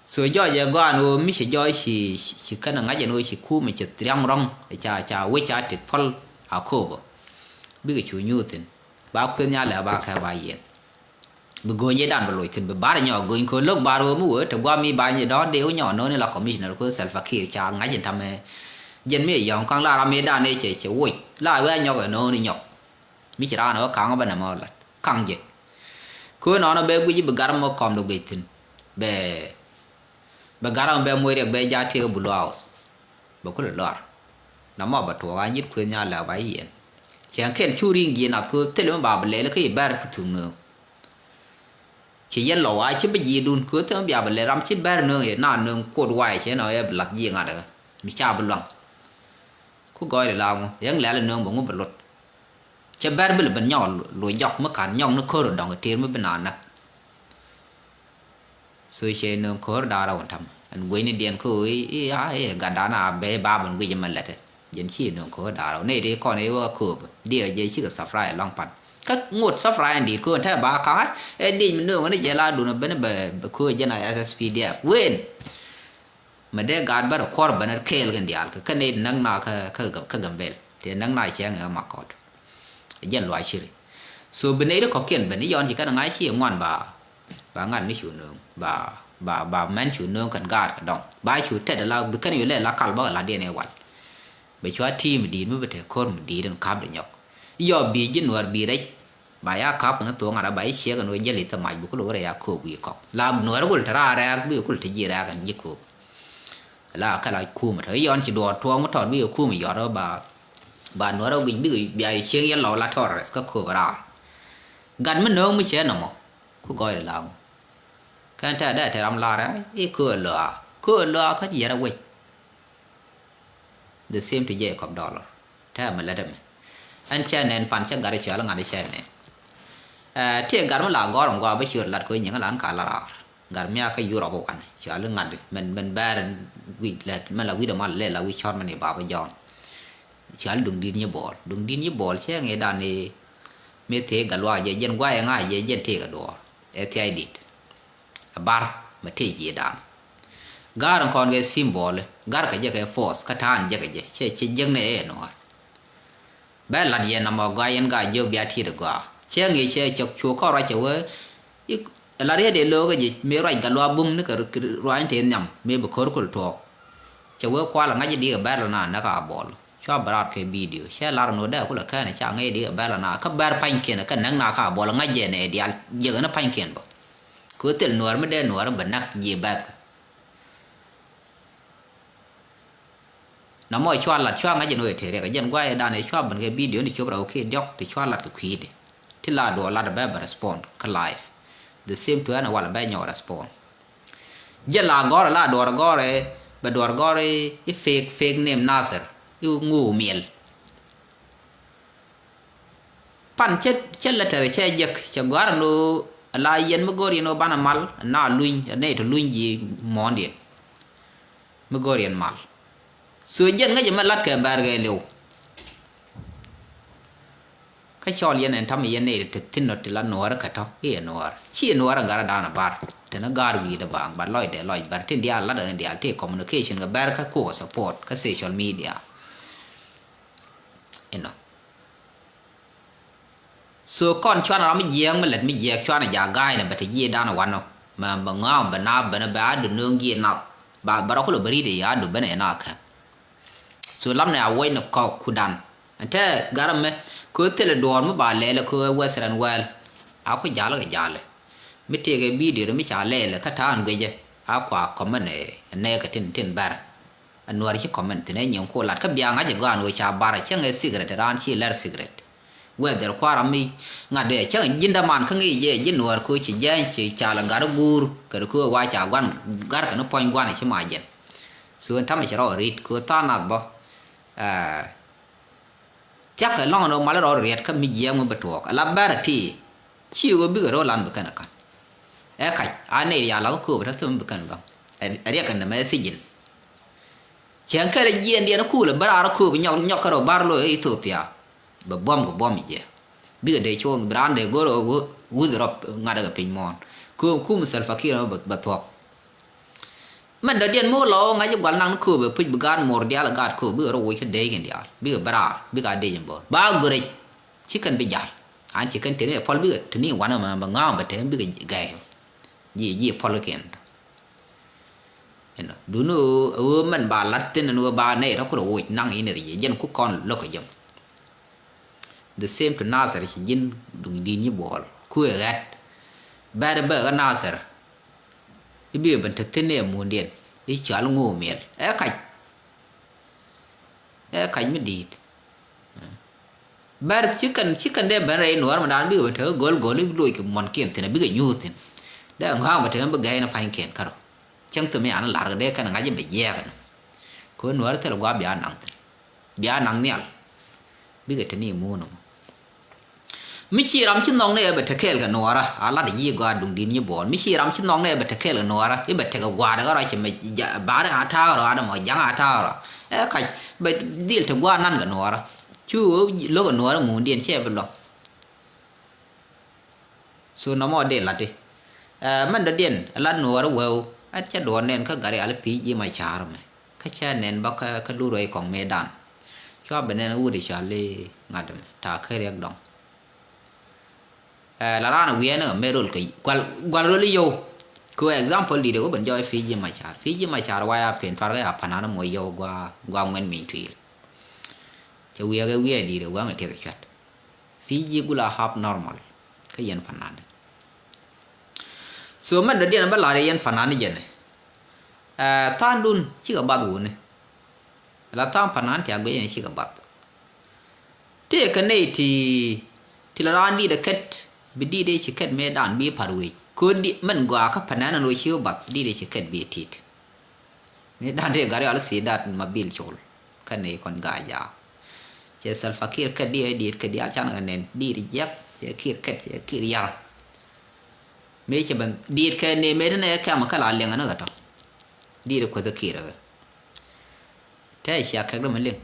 So jɔɔc ɛ gɔaan ɣöö mi cɛ jɔɔc ci ci kɛn ɛ ŋa̱c ɛn ɣöö ci kuum ɛ ci riaŋ rɔ̱ŋ ɛ ca ca wec ca tit päl a kööbä. Bikɛ cu nyuuth thi̱n ba kueth nhial ɛ ba kɛ ba yiɛn. Bi go̱o̱ny ëëdan bi loc thi̱n, bi bar nyɔk go̱o̱ny köö lo̱k bar ɣöö mi wee te gua̱a̱m mi ba nyi dɔ̱ŋ dee wä nyɔk no̱o̱ŋ ni la commissioner köö Salva Kiir ca ŋa̱c in ta̱mɛ. Jɛn mi yɔ̱ŋ ka̱ŋ la ram mi dan ëë cɛ cɛ woc la wee a nyɔk ɛ no̱o̱ŋ ni nyɔk. Mi ci raan ɛ wä ka̱ŋ wä bä nɛmɛ wä lat ka̱ŋ jɛ. Köö nɔnɔ bɛ guic i̱ bi gar mɔ kɔm dɔ guic thi̱n. Bɛ bɛ gar mɔ bɛ moc riɛk bɛ jaat tiek i̱ Blue House. Bɛ kulɛ lɔr. Nɔmɔ bɛ tuɔɔk a nyit kuëth nya lɛ̈k ba yiɛn. Cɛn kɛn cu ri̱ŋ ji̱ nath köö thilɛ mi ba bi lɛl kä i̱ bɛr ki thuŋ nööŋ. Ci yɛn lɔ wa ci bi ji̱ dun köö thilɛ mi bia bi lɛl ram ci bɛr nööŋ yɛ na nööŋ kuot wa yɛ cɛ nɔ yɛ bi lath ji̱ ŋa̱t ɛ mi ca bi luaŋ. Ku gɔɔydɛ la ŋu yɛn lɛl nööŋ bɛ ŋu bi luɔt. Cɛ bɛr bi lɛ ben nyɔk luɔc jɔk mi ka̱n nyɔk ni ko̱r dɔ̱ŋ tëër mi bi naan näk. So cɛ nööŋ ko̱r da̱a̱r rɛw ɛn ta̱m ɛn guecni diɛn kä ɣöö i̱ i̱ a i̱ gatdan a bɛ ba ben guic ɛmɛ lɛtɛ. Jɛn ci nööŋ ko̱r da̱a̱r rɛw nɛy ti kɔn i̱ wä kööp diɛ jɛ cikɛ thafra ɛlɔ̱ŋ pan. Kä ŋot thafra ɛn di̱i̱t köön te ba ka̱ŋ ɛ diec mi nööŋ ni jɛ la dun ben bɛ bɛ köö jɛn a S S P D F wen. Mɛ dee gaat bä rɛ kuɔr bänä kɛɛl kɛn diaal kɛ kɛn nɛy näk na kä kä Gambɛl tëë näk na cɛŋ ɛ Makɔt. Jɛn luac ciri. So bi nɛy ri kɔ̱kiɛn ben i̱ yɔn ci kɛn ŋa̱c ci ŋuan ba ba ŋa̱t ni cu nööŋ ba ba ba mɛn cu nööŋ kɛn gaat kɛ dɔŋ ba cu tɛt ala bi kɛn yɔ lɛ la kal bä kɛ la̱tdiɛn ɛ wal. Bɛ cua ti̱i̱ mi di̱i̱t mi bi te ko̱r mi di̱i̱t in ka̱p dee nyɔk. Yɔ bi ji̱ nuäär bi rɛc ba ya ka̱p kɛn thuɔ̱k ŋa̱t a ba ji̱ ciek kɛn wee jäli thɛ mac bi kul wä rɛ ya kööp wi̱i̱ kɔk la nuäär kul te raar rɛɛk bi kul te ji̱ rɛɛk kɛn ji̱ kööp. La kɛ la kumɛ tɔ yɔn ci duɔɔr tuɔɔk mi tɔt bi yɛ kumɛ yɔt ba ba nuäär wä guic bikɛ bia yɛ cieŋ yɛn lɔ la tɔr rɛth kä kööp raar. Gat mi nööŋ mi cɛ nɔmɔ ku gɔɔydɛ la ŋu. Kɛn tɛ̈ dee te ram lar i̱ köö lɔa köö lɔa kä jiɛt a wec. The same to Jacob Dollar. Tɛmɛ lät ɛmɛ. Ɛn cɛ nɛn pan cɛ gat cɔal ŋa̱t cɛ nɛn. Ɛ, tiɛ gat mi la gɔr ŋuak bä ciöt lat kɛ nyiŋ lan ka la raar. Gat mi a kä Europe wan cɔal ŋa̱t mɛn mɛn bɛɛr wi̱c lät mɛn la wi̱c dɛ mal lɛ la wi̱c cɔr mɛn i̱ Baba John. Cɔal duŋ dit nyi bɔɔl duŋ dit nyi bɔɔl cɛ ŋi̱ dan i̱ mi thie gat luaak jɛ jɛn guay ŋa̱c jɛ jɛn tëëk a duɔɔr. Ɛ thiac dit. Ɛ bar mɛ tëë ji̱ dan. Ga̱a̱r in kɔn kɛ symbol, ga̱a̱r kɛ jɛ kɛ force, kä ta̱a̱n jɛ kɛ jɛ, cɛ cɛ jek ni ɛ nuɔ̱ɔ̱r. Bɛ lat yɛn nɔmɔ gɔaa yɛn gaa jiök bia ti̱i̱t ɛ gɔaa. Cɛ ŋi̱i̱c cɛ cɛ cu kɔn ruac cɛ wee, i̱ lat yɛ dee lo̱o̱k ɛ ji̱, mëë ruac gat luaak bum ni kɛ ruac in tëë nhiam, mëë bi ko̱r kul tuɔɔk. Cɛ wee kual ɛ ŋa̱c i̱ di̱i̱k ɛ bɛr lɛ na näk a bɔl. Cua bɛ raar kɛ bidio cɛ lar ni wä dee kulɛ kɛn ca ŋäc di kɛ bɛl ana kä bɛr pa̱nykiɛn kɛ näk na ka buɔl ŋa̱c jɛ nɛ diaal jiäk ni pa̱nykiɛn bä. Kɛ wä thil nuäär mi dee nuäär bɛ näk ji̱ bɛth. Na mɔ cua lat cua ŋa̱c jɛ ni wä tëë riɛk jɛn guayɛ dan ɛ cua ben kɛ bidio ni cop rɛw kiɛ diɔk ti cua lat kɛ kui̱di. Ti la duɔl lat bɛ bɛ respond kä live. The same to ɛn wal bɛ nyɔk respond. Jɛ la gɔrɛ la duɔr gɔrɛ bɛ duɔr gɔrɛ i̱ fake fake name Nasir i̱ ŋu miɛl. Pan cɛ cɛ letter cɛ jek cɛ gɔ̱a̱r ɛn ɣöö la yɛn mi go̱o̱r yɛn ɣöö banɛ mal na luny ɛ nɛy tɔ luny ji̱ muɔ̱ɔ̱ndiɛn. Mi go̱o̱r yɛn mal. So jɛn ŋäcɛ mɛ la̱t kɛ bɛ̈r kɛ liw. Kä cɔl yɛn ɛn ta̱mɛ yɛn nɛy ti thi̱n nɔ ti la nuɔ̱ɔ̱r kä tɔ̱ i̱ ɛ nuɔ̱ɔ̱r ci ɛ nuɔ̱ɔ̱r ɛn gat ɛ da̱a̱n ɛ bar. Tɛn ɛ ga̱a̱r wi̱i̱dɛ baaŋ ba lɔcdɛ lɔc bɛr tin diaal lat ɛn diaal ti communication kɛ bɛr kä kok ɛ support kä social media. Inɔ. So kɔn cuanɛ ram mi jiɛɛk mi lät mi jiɛɛk cuanɛ jaak ga̱a̱cnɛ bɛ te jiɛɛk danɛ wanɔ. Mɛ mɛ ŋa̱a̱m bɛ naap bɛnɛ bɛ a dee nööŋ jiɛɛk nath ba bɛ rɔ kulɛ bɛ ri̱t i̱ a dee bɛnɛ yɛ na kɛ. So lamnɛ a wuɔcnɛ kɔk kudan ɛn tɛ garɛ mɛ kɛ thilɛ duɔɔr mi ba lɛɛlɛ kɛ western world. A ku ja̱l kɛ ja̱lɛ mi tëëkɛ bidio mi ca lɛɛlɛ kä ta̱a̱n guecɛ a kua kɔmɛn ɛ nɛɛkɛ tin tin bɛr. Ɛ nuäär ci comment thi̱n ɛ nyiŋ ku lat kä bia ŋa̱c ɛ gɔaa ɛn ɣöö ca bar ɛ cäŋ ɛ secret raan ci lɛr secret. Whether kua̱r ram mi ŋa̱t ɛ cäŋ ɛ ji̱n däman kä ŋi̱i̱c jɛ ji̱ nuäär köö ci jääny ci ca lɛ gat ɛ guur kɛ ri köö wa ca gua̱n gat kɛ ni puɔ̱ny gua̱n ɛ ci ma jɛn. So ɛn ta̱mɛ cɛ rɔ ɛ ri̱t köö tha̱a̱ŋ nath bä. Ɛ, thia̱kɛ lɔ̱ŋ ɛn ɣöö mal rɔɔd riɛt kä mi jiɛɛk mi bi tuɔɔk ala bɛr ɛ ti. Ci ɣöö bikɛ ro̱o̱ lan bi kɛn ɛ ka̱n. Ɛ kac a nɛy rial la kä kööp ɛ ta̱th mi bi kɛn bä. Ɛ riɛk kɛn dämɛ ɛ thijin. Cɛn kɛl ɛ jiɛɛndiɛn ɛ kuul ɛ bä raar ɛ kööp nyɔk nyɔk kärɛ bar loc ɛ Ethiopia. Bɛ buɔ̱m kɛ buɔ̱m ɛ jiɛ bikɛ dee cuɔ̱ɔ̱ŋ bi raan dee go̱r ɛ wuth rɔp ŋa̱t ɛ kɛ piny muɔ̱ɔ̱n. Kööp kum Salva Kiir ɛ bɛ thuɔ̱k. Mɛn dɔ̱diɛn mi wä lɔ ŋa̱c i̱ gual naŋ ni kööbɛ puc bi gaat muɔɔr diaal ɛ gaat kööb bikɛ rɔ woc kä dee i̱ kɛn diaal bikɛ bɛ raar bikɛ a dee ji̱n bo̱o̱r ba görɛc. Ci kɛn bi ja̱l. An ci kɛn teni ɛ pɔl bikɛ teni wanɛ mɛ bɛ ŋa̱a̱ŋ bɛ teni bikɛ gɛy. Ji̱ ji̱ pɔl kiɛn. Inɔ duni ɣöö mɛn ba lat thin ɛn ɣöö ba nɛy rɔ kurɛ woc naŋ in rɛ jiɛ jɛn ku kɔn lo̱k kɛ jɛm. The same to Nasir ci ji̱n duŋ di̱n nyi buɔl ku ɛ ɣɛt. Bɛr bɛ ɣä Nasir. I̱ bi ɛ ben te thin ɛ mundiɛn i̱ cual ŋo̱o̱ miɛl ɛ kac. Ɛ kac mi di̱i̱t. Bɛr ci kɛn ci kɛn dee ben rɛy nuɔɔr mi daan bikɛ ben te kä go̱l go̱l i̱ loc kɛ muɔnkiɛn thi̱n a bikɛ nyuuth thi̱n. Dee ŋɔ̱a̱ŋ ben te kä bi gɛy ni pa̱nykiɛn kärɔ. Cäŋ thom i̱ an lar kɛ dee kɛn ŋa̱c i̱ bɛ jiɛɛk ɛn. Kɛ ɣöö nuɔɔr thil gua̱a̱ bia naŋ thi̱n. Bia naŋ nhial. Bikɛ te ni muun ɛmɔ. Mi ci ram ci nhɔk ni ɛ bɛ te kɛɛl kɛ nuɔɔrä a lat ji̱ gɔaa duŋ di̱t nyi buɔɔl mi ci ram ci nhɔk ni ɛ bɛ te kɛɛl kɛ nuɔɔrä i̱ bɛ tekɛ gua̱a̱r kɛ rɔ ci mɛ ba̱a̱r a ta̱a̱ rɔ adɛ mɔ ja̱ŋ a ta̱a̱ rɔ. Ɛ kac bɛ dhil te gua̱a̱r nan kɛ nuɔɔrä cu ɣöö lo̱k kɛ nuɔɔrä muundiɛn cɛ bi lɔ. So nɔmɔ dee lati. Ɛ mɛn dɔ̱diɛn ɛ lat nuɔɔrä wɛw ɛ cɛ duɔɔr nɛn kä gari al pi̱i̱ ji̱ ma ca̱a̱r mɛ kä cɛ nɛn bä kä lur rɔy kɔŋ mëëdan. Cua bɛ nɛn wut i̱ cɔal i̱ ŋa̱t mɛ ta̱a̱ kä riɛk dɔŋ. Ɛ la raan wiɛɛn ɛ mɛ rol kɛ gual gual rol i̱ yio̱w. Kɛ wee example di̱t ɛ wä ben jɔɔc Fiji Machar Fiji Machar waya pen tuarkɛ a panan mɔ yio̱w gua gua ŋuɛn miny tuil. Cɛ wiɛɛk ɛ wiɛɛk di̱t ɛ wɛŋ ɛ tiɛk ɛ cuat. Fiji gula hap normal kä yɛn panan. So mɛn dɔ̱diɛn bä lar yɛn panan jɛn ɛ tha̱a̱ndun cikɛ bath wuni. La tha̱a̱ŋ panan ti a guic ɛn cikɛ bath. Tëëkɛ nɛy ti ti la raan di̱i̱t ɛ kɛt bi di̱i̱t ëë ci kɛt mëëdan bi par wec kööt di mɛn gɔaa kä panan ɛn wec ci wä bath di̱i̱t ëë ci kɛt bi tit. Mëëdan tëë gat yɔal i̱ thiet dat ma bil col kä nɛy kɔn ga̱a̱c jaak. Cɛ Salva Kiir kɛt di̱i̱t ɛ di̱i̱t kɛ diaal can kɛ nɛn di̱i̱t jiɛk cɛ Kiir kɛt cɛ Kiir yar. Mëë cɛ ben di̱i̱t kɛ nɛy mëë ti nɛ kɛm kä la liɛŋ ɛn ɣä tɔ di̱i̱t ɛ kuäth ɛ Kiir ɛ ɣä. Tɛ cia kɛk dämɛ liŋ.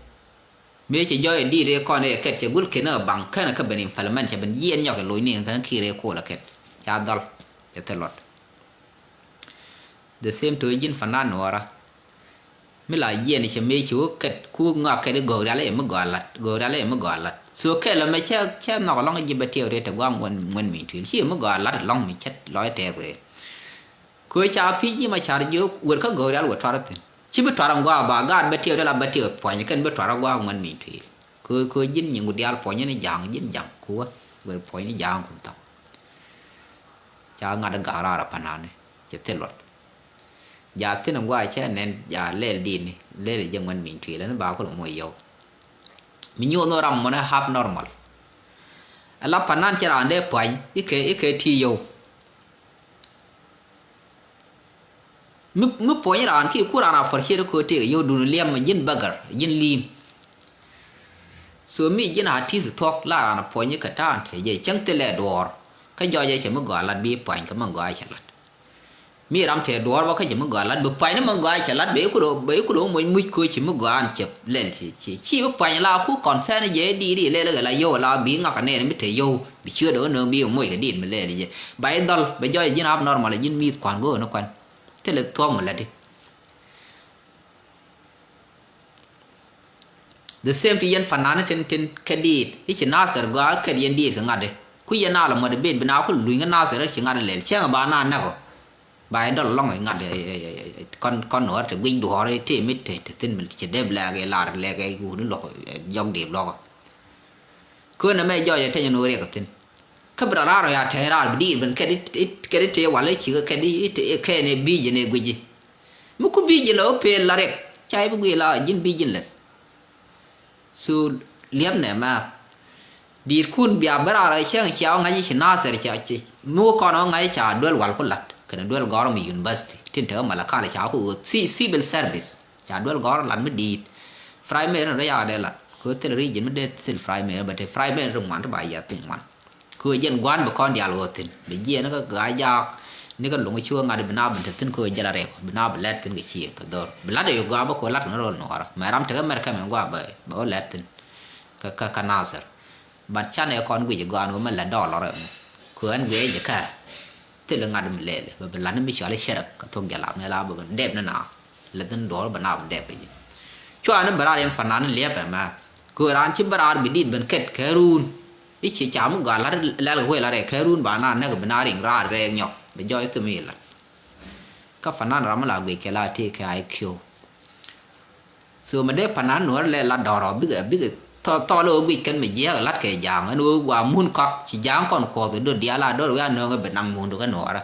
Mëë cɛ jɔɔc ɛ di̱i̱t ëë kɔn ëë kɛt cɛ gul ken ɛ baŋ kɛn ɛ kä ben implement cɛ ben jiɛn nyɔk ɛ loc ni kɛn Kiir ëë kol ɛ kɛt ca dhɔl cɛ thil luɔt. The same to ji̱n fanan nuɔɔra. Mi la jiɛn cɛ mëë ci wä kɛt ku ŋɔak kɛt i̱ gɔɔk rial i̱ mi gɔaa lat gɔɔk rial i̱ mi gɔaa lat so kɛl ɛmɛ cɛ cɛ nhɔk ɛlɔŋ ji̱ bɛ tiɛɛk rɛt tɛ gua̱a̱k ŋuɛn ŋuɛn mi tuil ci mi gɔaa lat ɛlɔŋ mi cɛt lɔc tɛɛth wee. Kö ca pi̱c ji̱ ma car jiök wër kä gɔɔk rial wër tuar thi̱n ci bi tuar ɛn gua̱a̱k ba gaat bɛ tiɛɛk rɛl a bɛ tiɛɛk puɔ̱ny kɛn bi tuar ɛ gua̱a̱k ŋuɛn mi tuil. Kö kö ji̱n nyiŋ ku diaal puɔ̱ny ni ja̱a̱ŋ ji̱n ja̱a̱ŋ ku wä wër puɔ̱ny ni ja̱a̱ŋ ku thaŋ. Ca ŋa̱t ɛ ga̱a̱k raar ɛ pa̱n na̱a̱ni cɛ thil luɔt. Ja thi̱n in gua̱a̱ cɛ nɛn ja lɛl di̱i̱ni lɛl jɛ ŋuɛn miny tui̱lɛ ni ba kulɛ moc yɔw. Mi nyuɔth ni ram mɔnɛ hap normal. Ala pa̱n na̱a̱n cɛ raan dee pua̱ny ikɛ ikɛ ti yɔw. Mi mi puɔ̱ny raan ki ku raan a fɔr ciet iko tëëk yɔw dun liɛm ji̱n bägär ji̱n li̱i̱m. So mi ji̱n a ti̱th thuɔ̱k la raan a puɔ̱ny kɛ ta̱a̱n te jɛ cäŋ thilɛ duɔɔr. Kä jɔɔcɛ cɛ mi gɔaa lat bi pua̱ny kɛ mi gɔaa cɛ lat. Mi ram te duɔɔr bä kä cɛ mi gɔaa lat bi pua̱ny ni mi gɔaa cɛ lat bɛ iku lo̱ bɛ iku lo̱ moc muc ko̱ cɛ mi gɔaa an cɛ lɛl ci ci ci bi pua̱ny la ku kɔn thɛn jɛ di̱i̱t i̱ lɛl kɛ la yio̱w la bi ŋak anɛn mi te yio̱w bi ciöt ɛ wä nööŋ bi moc kɛ di̱i̱t mi lɛl jɛ. Ba i̱ dhɔl bɛ jɔɔcɛ ji̱n abnormal ji̱n mi̱i̱th kua̱n go̱o̱n kua̱n. Thilɛ thuɔ̱k mi lät i̱. The same to yɛn fanani tin tin kɛ diit i̱ ci Nasir gɔaa kɛ yɛn diit kɛ ŋa̱t i̱ ku yɛn a lɔ mɔt i̱ ben bi na ku luny kä Nasir i̱ ci ŋa̱t i̱ lɛl cäŋ ba na näk ɔ. Ba i̱ dɔl lɔŋ i̱ ŋa̱t i̱ kɔn kɔn nuɔɔr ti guic duɔɔr i̱ tëë mi te te thin mi ci dee bi lɛɛk i̱ lar lɛɛk i̱ wuni lɔk i̱ jɔk diip lɔk ɔ. Köönɛ mɛ jɔɔc i̱ teny i̱ nuɔɔr riɛk ɔ thin. Kä bi rɔ raar ɔ ya teny raar bi diit ben kɛt i̱ kɛt i̱ tëë wal i̱ ci kɛ kɛt i̱ kɛn i̱ bi̱i̱c i̱ nɛ guic i̱. Mi ku bi ji̱ lɛ wä pëël la riɛk ca i̱ bi guic la ji̱n bi ji̱n lɛth. So liɛp nɛ mɛth di̱i̱t kun bia bä raar ɛ cäŋ cia wä ŋa̱c i̱ ci Nasir ca ci mi wä kɔn wä ŋa̱c i̱ ca duel wal ku la̱t kɛnɛ duel gɔ̱rä mi university tin te wä Malakal ca wä ku ɣöö ci- civil service ca duel gɔ̱rä la̱t mi di̱i̱t. Primary ni rɔ yakä dee la̱t kɛ wä thil region mi dee thil primary bɛ te primary ri ŋuan ti ba yiath piny ŋuan. Kö jɛn gua̱a̱n bi kɔn diaal ɣöö thi̱n bi jiɛɛn kä ga̱a̱c jaak. Ni kä luŋ cuö ŋa̱t bi na bi te thi̱n kö jɛl a rɛk bi na bi lɛt thi̱n kɛ cieŋ kɛ dhor bi lat ɛ yu gɔaa bä kö lat kɛ ni ro̱l nuɔɔrä mɛ ram tekɛ mɛr kɛ mɛ gɔaa bä bä wä lɛt thi̱n. Kä kä kä Nasir. But canɛ kɔn guic gɔaa ni wä mɛ lɛt dɔɔl lɔr ɛmɔ kö ɛn guic jɛ kä. Thil ŋa̱t mi lɛɛli bɛ bi lat ni mi cɔal i̱ cɛrɛk kɛ thok jɛ lat mi la bɛ bi dɛp ni na. Lɛ thin duɔ̱ɔ̱r bɛ na bi dɛp kɛ ji̱. Cua ni bɛ raar yɛn fanan ni liɛpɛ mɛ kö raan ci bɛ raar bi dit ben kɛt kɛ ruun. I̱ ci cam i̱ gɔaa la̱t lɛl kɛ wee la̱t rɛy kɛ run ba na näk bi na riŋ raar rɛɛk nyɔk bɛ jɔɔc thim i̱ la̱t. Kä panan ram mi la guic kɛ la tëë kɛ I Q. So mi dee panan nuɔ̱ɔ̱r lɛ la dɔ̱rɔ bikɛ bikɛ thɔ thɔl ɣöö guic kɛn mi jiääk la̱t kɛ ja̱a̱ŋ ɛn ɣöö wa mun kɔak ci ja̱a̱ŋ kɔn kuɔth i̱ dot diaal a dot wiaa nööŋ i̱ bi naŋ mundu kä nuɔ̱ɔ̱rä.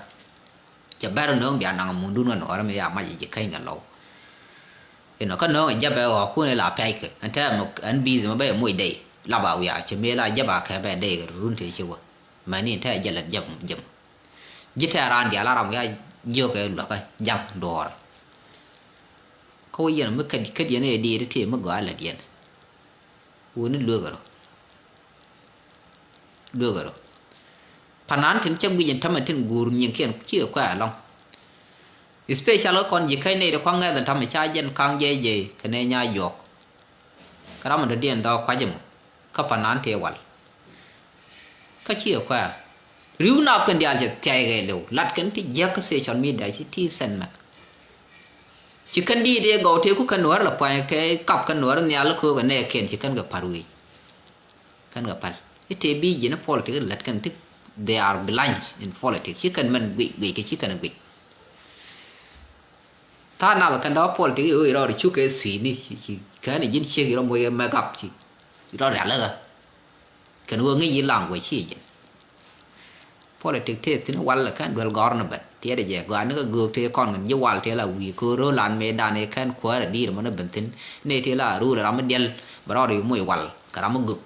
Cɛ bɛr nööŋ bia naŋ mundun kä nuɔɔrä mi ya mac ji̱ käny kɛ lɔw. Inɔ kä nööŋ ɛ jɛpɛ ɣɔɔkun ila pɛckɛ ɛn tɛmɛ ɛn bi̱i̱th mɛ bɛ moc dey lap a wiaa cɛ mëë la jɛp a kɛ bɛ dey kɛ run tëë ci wä. Mɛni ɛn tɛ jɛ lät jɛp jɛm. Ji̱ tɛ raan diaal a ram wiaa jiökɛ luäkä ja̱ŋ duɔɔrä. Kä wä yɛn mi kä kä diɛn ɛ diit ti mi gɔaa lät yɛn. Wuni lueek ɛ rɔ. Lueek ɛ rɔ. Panan tin cä guic in tämɛ tin guur nyiŋkiɛn cikɛ kuɛ ɛlɔ̱ŋ. Especially kɔn ji̱ käc nɛy ti kua̱ŋ ŋɛth in tämɛ ca jɛn ka̱ŋ jɛy jɛy kɛ nɛ nya juɔk. Kä ram in dɔ̱diɛn dɔɔk kua̱c ɛmɔ kä panan tëë wal. Kä cikɛ kuɛ ri̱w naap kɛn diaal cɛ thia̱y kɛ liw lat kɛn ti jiäk kä social media ci ti sɛn mɛk. Ci kɛn diit ëë gɔw tëë ku kɛn nuäär la pua̱ny kɛ kap kɛn nuäär nhial ko̱o̱k ɛ nɛɛkiɛn ci kɛn kɛ pa̱r wi̱i̱. Kɛn kɛ päl i̱ tëë bi ji̱n i̱ politik i̱ lät kɛn ti they are blind in politik ci kɛn mɛn guic guic kɛ ci kɛn guic. Tha̱a̱ŋ nath kɛn dɔ̱ politik i̱ ɣöö irɔɔd cuk kɛ thui̱ni ci kɛn i̱ ji̱n ciek irɔ moc kɛ mɛk gap ci irɔ rialikä. Kɛn ɣöö ŋi̱c yi language ci ji̱n. Politik tëë thi̱n wal kɛn duel gɔ̱r ni ben tiɛɛt jɛ gɔaa ni kä göök tëë kɔn kɛn ji̱ wal tëë la wi̱i̱ köör ro̱o̱ lan mëëdan i̱ kɛn kuäär ɛ di̱i̱r mɔni ben thi̱n. Nɛy tëë la ruul ram mi diɛl bɛ rɔɔd i̱ moc wal kɛ ram mi göök.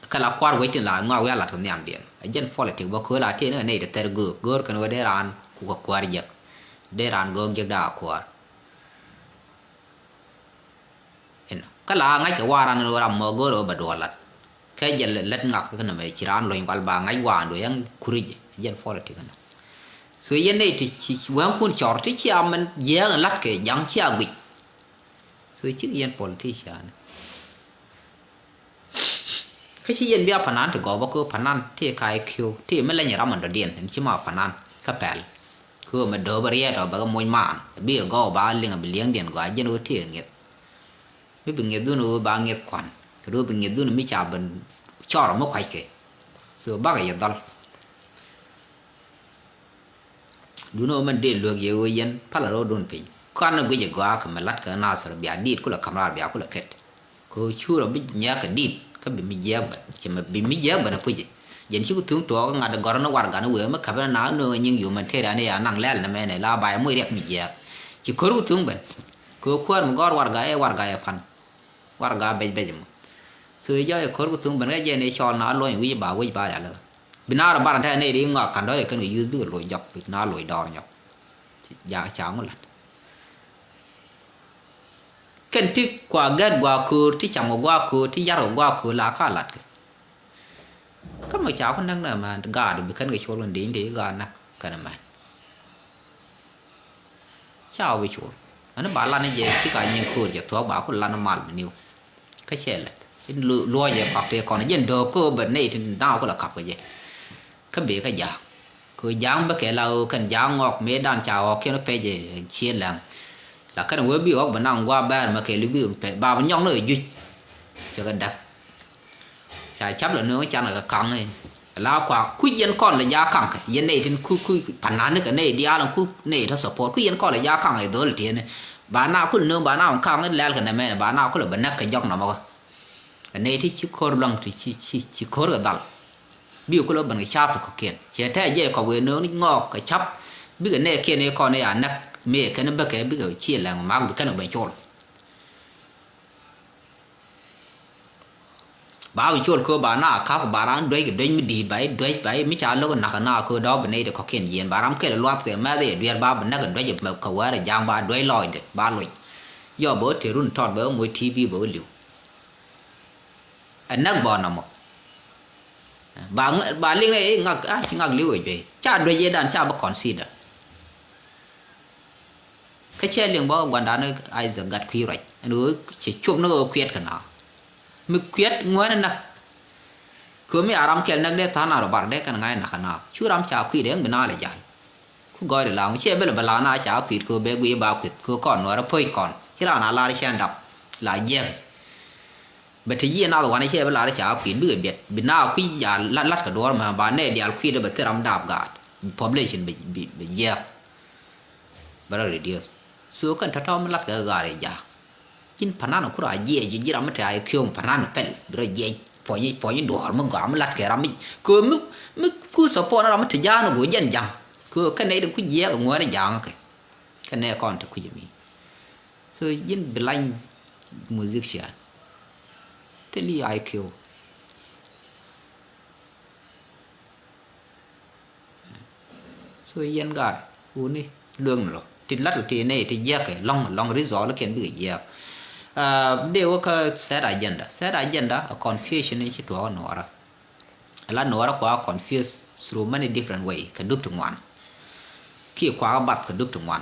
Kɛ la kua̱r wec tin la ŋɔak wi̱i̱ a lat kɛ nhiamdiɛn ɛ jɛn politik bä köö la tëë ni kɛ nɛy ti thɛr göök göör kɛn ɣöö dee raan ku kɛ kuäär jiäk. Dee raan göök jiäk daa kuäär. Inɔ kä la ŋa̱c kɛ waran in ɣöö ram mɔ go̱o̱r ɣöö bɛ duɔl lat kɛ jɛ lät ŋak kä nɛmɛ ci raan luɔ̱ny kual ba ŋa̱c waan duɔ̱c ɛn kuric jɛn politik inɔ. So yɛn nɛy ti ci wɛŋkun cɔr ti ci amɛn jiääk in la̱t kɛ ja̱ŋ ci a guic. So cik yɛn politician. Kä ci yɛn bia panan ti gɔw bä kä panan ti ka i̱ ki̱w ti mi leny ram in dɔ̱diɛn in ci ma panan kä pɛl. Kä mɛ dööp riɛt ɔ bɛ kɛ moc maan bikɛ gɔw ba liŋ bi liɛŋdiɛn gɔaa jɛn ɣöö ti ŋi̱eth. Mi bi ŋi̱eth dhun ɣöö ba ŋi̱eth kuan kɛ ɣöö bi ŋi̱eth dhun mi ca ben cɔr mi kuackɛ. So bakɛ yɛ dhɔl. Duundɛ ɣöö mɛn dee luek yɛ ɣöö yɛn palä ro̱o̱dun piny. Kɔn guic ɛ gɔaa kɛ mɛ la̱t kɛ Nasir bia diit kulɛ ka̱m raar bia kulɛ kɛt. Kɛ ɣöö cu rɔ bi nyɛɛk kɛ diit kä bi mi jiɛɛk bɛ cɛ mɛ bi mi jiɛɛk bɛ ni puc. Jɛn ci ku thuŋ tuɔɔk ŋa̱t gɔ̱rä ni warɛga ni wëë mi käpɛ ni na nööŋ nyiŋ humanitarian ni ya naŋ lɛl ni mɛnɛ la ba yɛ moc riɛk mi jiɛɛk. Ci ko̱r ku thuŋ ben kɛ ɣöö kuäär mi gɔ̱r warɛga ɛ warɛga ɛ pan. Warɛga bec bec mɔ. So i̱ jɔɔc ɛ ko̱r ku thuŋ ben kä jɛn i̱ cɔɔl na luɔ̱ny wi̱c ba wi̱c ba rialikä. Bi na rɔ bar ɛn tɛk nɛy ri ŋɔak ka̱n dɔ̱c ɛ kɛn kɛ yuth bikɛ loc jɔk bi na loc dɔɔr nyɔk. Ca ŋu la̱t. Kɛn ti kua gɛt gua̱a̱k köör ti cam kɛ gua̱a̱k köör ti yar kɛ gua̱a̱k köör la ka la̱t kɛ. Kä mɛ ca ku näk nɛ mɛ gaat bi kɛn kɛ col kɛn dee in dee gaat näk kɛn mɛ. Ca wä bi col ɛn ba lan jɛ ci ka nyin köör jɛ thuɔ̱k ba ku lan mal mi niw. Kä cɛ lät in luɔc jɛ kɔk tëë kɔn jɛn dööp kä bɛ nɛy ti na ku la kap kɛ jɛ. Kä bee kä ja̱a̱ŋ kɛ ja̱a̱ŋ bä kɛ la ɣöö kɛn ja̱a̱ŋ ŋɔk mëë dan ca ɣɔk kiɛn pɛc jɛ cië lɛŋ. La kɛn wee bi ɣɔk bɛ naŋ gua̱a̱ bɛɛr mɛ kɛ li bi pɛ ba bi nyɔk ni kɛ juc. Cɛ kɛ däk. Ca cap la nööŋ can kɛ kaŋ i̱ la kua kuc yɛn kɔn lɛ jaak kaŋ kɛ yɛn nɛy tin kuc kuc panan ni kɛ nɛy diaal in kuc nɛy tɔ support kuc yɛn kɔn lɛ jaak kaŋ i̱ dhol tiɛni. Ba na kul nööŋ ba na wä kaŋ i̱ lɛl kɛ nɛmɛ ni ba na kul bɛ näk kɛ jɔk nɔmɔ kɛ. Ɛ nɛy ti ci ko̱r luaŋ ti ci ci ci ko̱r kɛ dhal. Bikɛ kul ben kɛ cap ti kɔ̱kiɛn cɛ tɛɛ jɛ kɔk wëë nööŋ ni ŋɔɔk kɛ cap. Bikɛ nɛɛkiɛn i̱ kɔn i̱ a näk mëë kɛn bäkɛ bikɛ ci lɛŋ mak bi kɛn kɛ ben col. Ba bi col köö ba na kap ba ran duec kɛ duec mi di̱i̱t ba i̱ duec ba i̱ mi ca lo̱k nak na köö dɔ̱k bi nɛy ti kɔ̱kiɛn jiɛn ba ram kɛl luath kɛ mɛth i̱ duer ba bi näk kɛ duec kɛ wɛɛr ɛ ja̱a̱ŋ ba duec lɔcdɛ ba luc. Yɔ bɛ wä tëë run tɔt bɛ wä moc T V bɛ wä li̱w. Ɛ näk bɔɔn nɔmɔ. Ba ŋ- ba liŋ nɛ i̱ ŋak a ci ŋak li̱w ɛ juey ca duec yɛ dan ca bi consider. Kä cɛ liŋ bä gua̱ndan ni Isaac gat kui̱ ruac ɛn ɣöö cɛ cop ni ɣöö kuiɛt kɛ na mi kuiɛt ŋuäänä näk. Kömi a ram kɛl näk dee tha̱a̱n a rɔ bar dee kɛn ŋa̱c nak kɛ na cu ram ca kui̱ dee ŋ bi na lɛ jal. Ku gɔɔydɛ la ŋu ciɛ bel bɛ la na ca kui̱t köö bɛ guiy ba kui̱th köö kɔn nuɔrɛ po̱c kɔn ci raan a lar cɛn dap la jiɛk. Bɛ te jiɛ nath wanɛ cɛ bi lar ca kui̱t bikɛ biɛt bi na kui̱ a lat lat kɛ duɔr mɛ ba nɛ dial kui̱t bɛ thil ram dap gaat. Population bɛ bɛ jiɛk. Bɛ rɔ reduce. So kɛn tɔ̱tɔ̱ mi lat kɛ gaat ɛ jaak. Cin panan kur a jiɛ ji̱ ji̱ ram mi te a kiom panan pɛl bi rɔ jiɛ puɔ̱ny puɔ̱ny duɔr mi gɔaa mi lat kɛ ram mi kɛ mi mi ku support ram mi te jaak ni go jɛn jaŋ. Kɛ kɛn nɛ idin ku jiɛk ŋuɔ̱ɔ̱n jaŋ kɛ. Kɛn nɛ kɔn te kui̱ mi. So ji̱n bi lany musician. Thil I Q. So yɛn gar wuni lueŋ ni lɔ ti lat ti nɛ ti jiɛk kɛ lɔŋ lɔŋ result kɛn bikɛ jiɛk. Dee wä kä set agenda, set agenda a confusion ni ci tuɔɔk nuɔra. Ala nuɔra kua confuse through many different way kɛ dup ti ŋuan. Kiɛ kua bath kɛ dup ti ŋuan.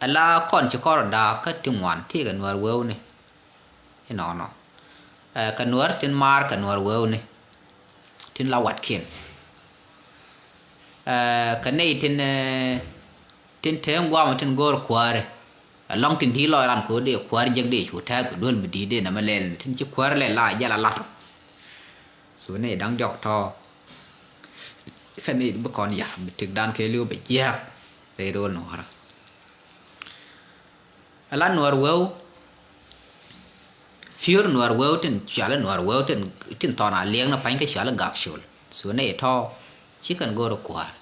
Ala kɔn ci kɔr daa kä ti ŋuan ti kɛ nuɔr wewni. Inɔnɔ kɛ nuɔr tin maar kɛ nuɔr wewni. Tin la watkiɛn kɛ nɛy tin tin te ŋuam tin go̱o̱r kuääri. Alɔŋ tin di̱i̱t lɔc ran ko̱o̱r dee kuäär jek dee cu tɛ̈th kɛ duel mi di̱i̱t dee nɛmɛ lɛl tin ci kuäär lɛl la jɛl a lat ɔ. So ni da̱ŋ diɔk tɔ̱. Kä ni bi kɔn yar bi tik dan kɛ liw bɛ jiɛk. Rɛy ro̱o̱l nuɔ̱ɔ̱rä. Ala nuɔr weu. Fiör nuɔr weu tin cuali nuɔr weu tin tin thɔn a liɛŋ ni pa̱ny kä cuali gak col. So ni tɔ̱ ci kɛn go̱o̱r kuäär.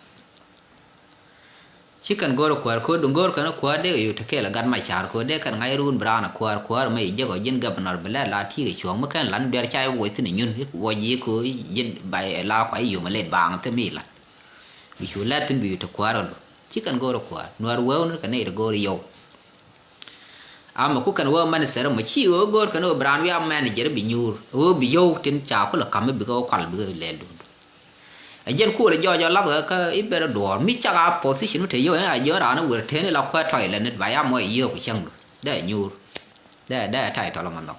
Ci kɛn go̱r kuäär ko̱ duŋ go̱r kɛn kuäär dee kɛ yo̱o̱ te kɛɛl ɛ gat mac ca̱r ko̱ dee kɛn ŋa̱c ruun bi raan ɛ kuäär kuäär mɛ i̱ jek ɔ ji̱n gabnɔr bi lɛt la ti̱i̱ kɛ cuɔ̱ɔ̱ŋ mi kɛn lan duer ca i̱ wuɔc thi̱n inyun i̱ wuɔc ji̱ ko̱ ji̱n ba ɛ la kua i̱ yom ɛ lɛt baaŋ thi̱n mi i̱ lan. Bi cu lɛt thi̱n bi yo̱o̱ te kuäär ɔ lo̱ ci kɛn go̱r kuäär nuäär wee wun kɛ nɛy te go̱r i̱ yɔw. Amɛ ku kɛn wee mɛn thɛr mɔ ci ɣöö go̱o̱r kɛn ɣöö bi raan wiaa manager bi nyuur ɣöö bi yio̱w tin ca kulɛ ka̱m mi bikɛ wä kual bikɛ lɛl duun. Ɛ jɛn kuɔl ɛ jɔɔc ɔ lak ɣä kä i̱ bɛr ɛ duɔɔr mi cak a position mi te yio̱w ɛn a jiɔn raan ɛ wer teni la kuɛ tɔy lɛ nit ba ya mɔ ɛ yio̱w ku cäŋ du dee ɛ nyuur. Dee dee ɛ title ɛ mɔ nhɔk.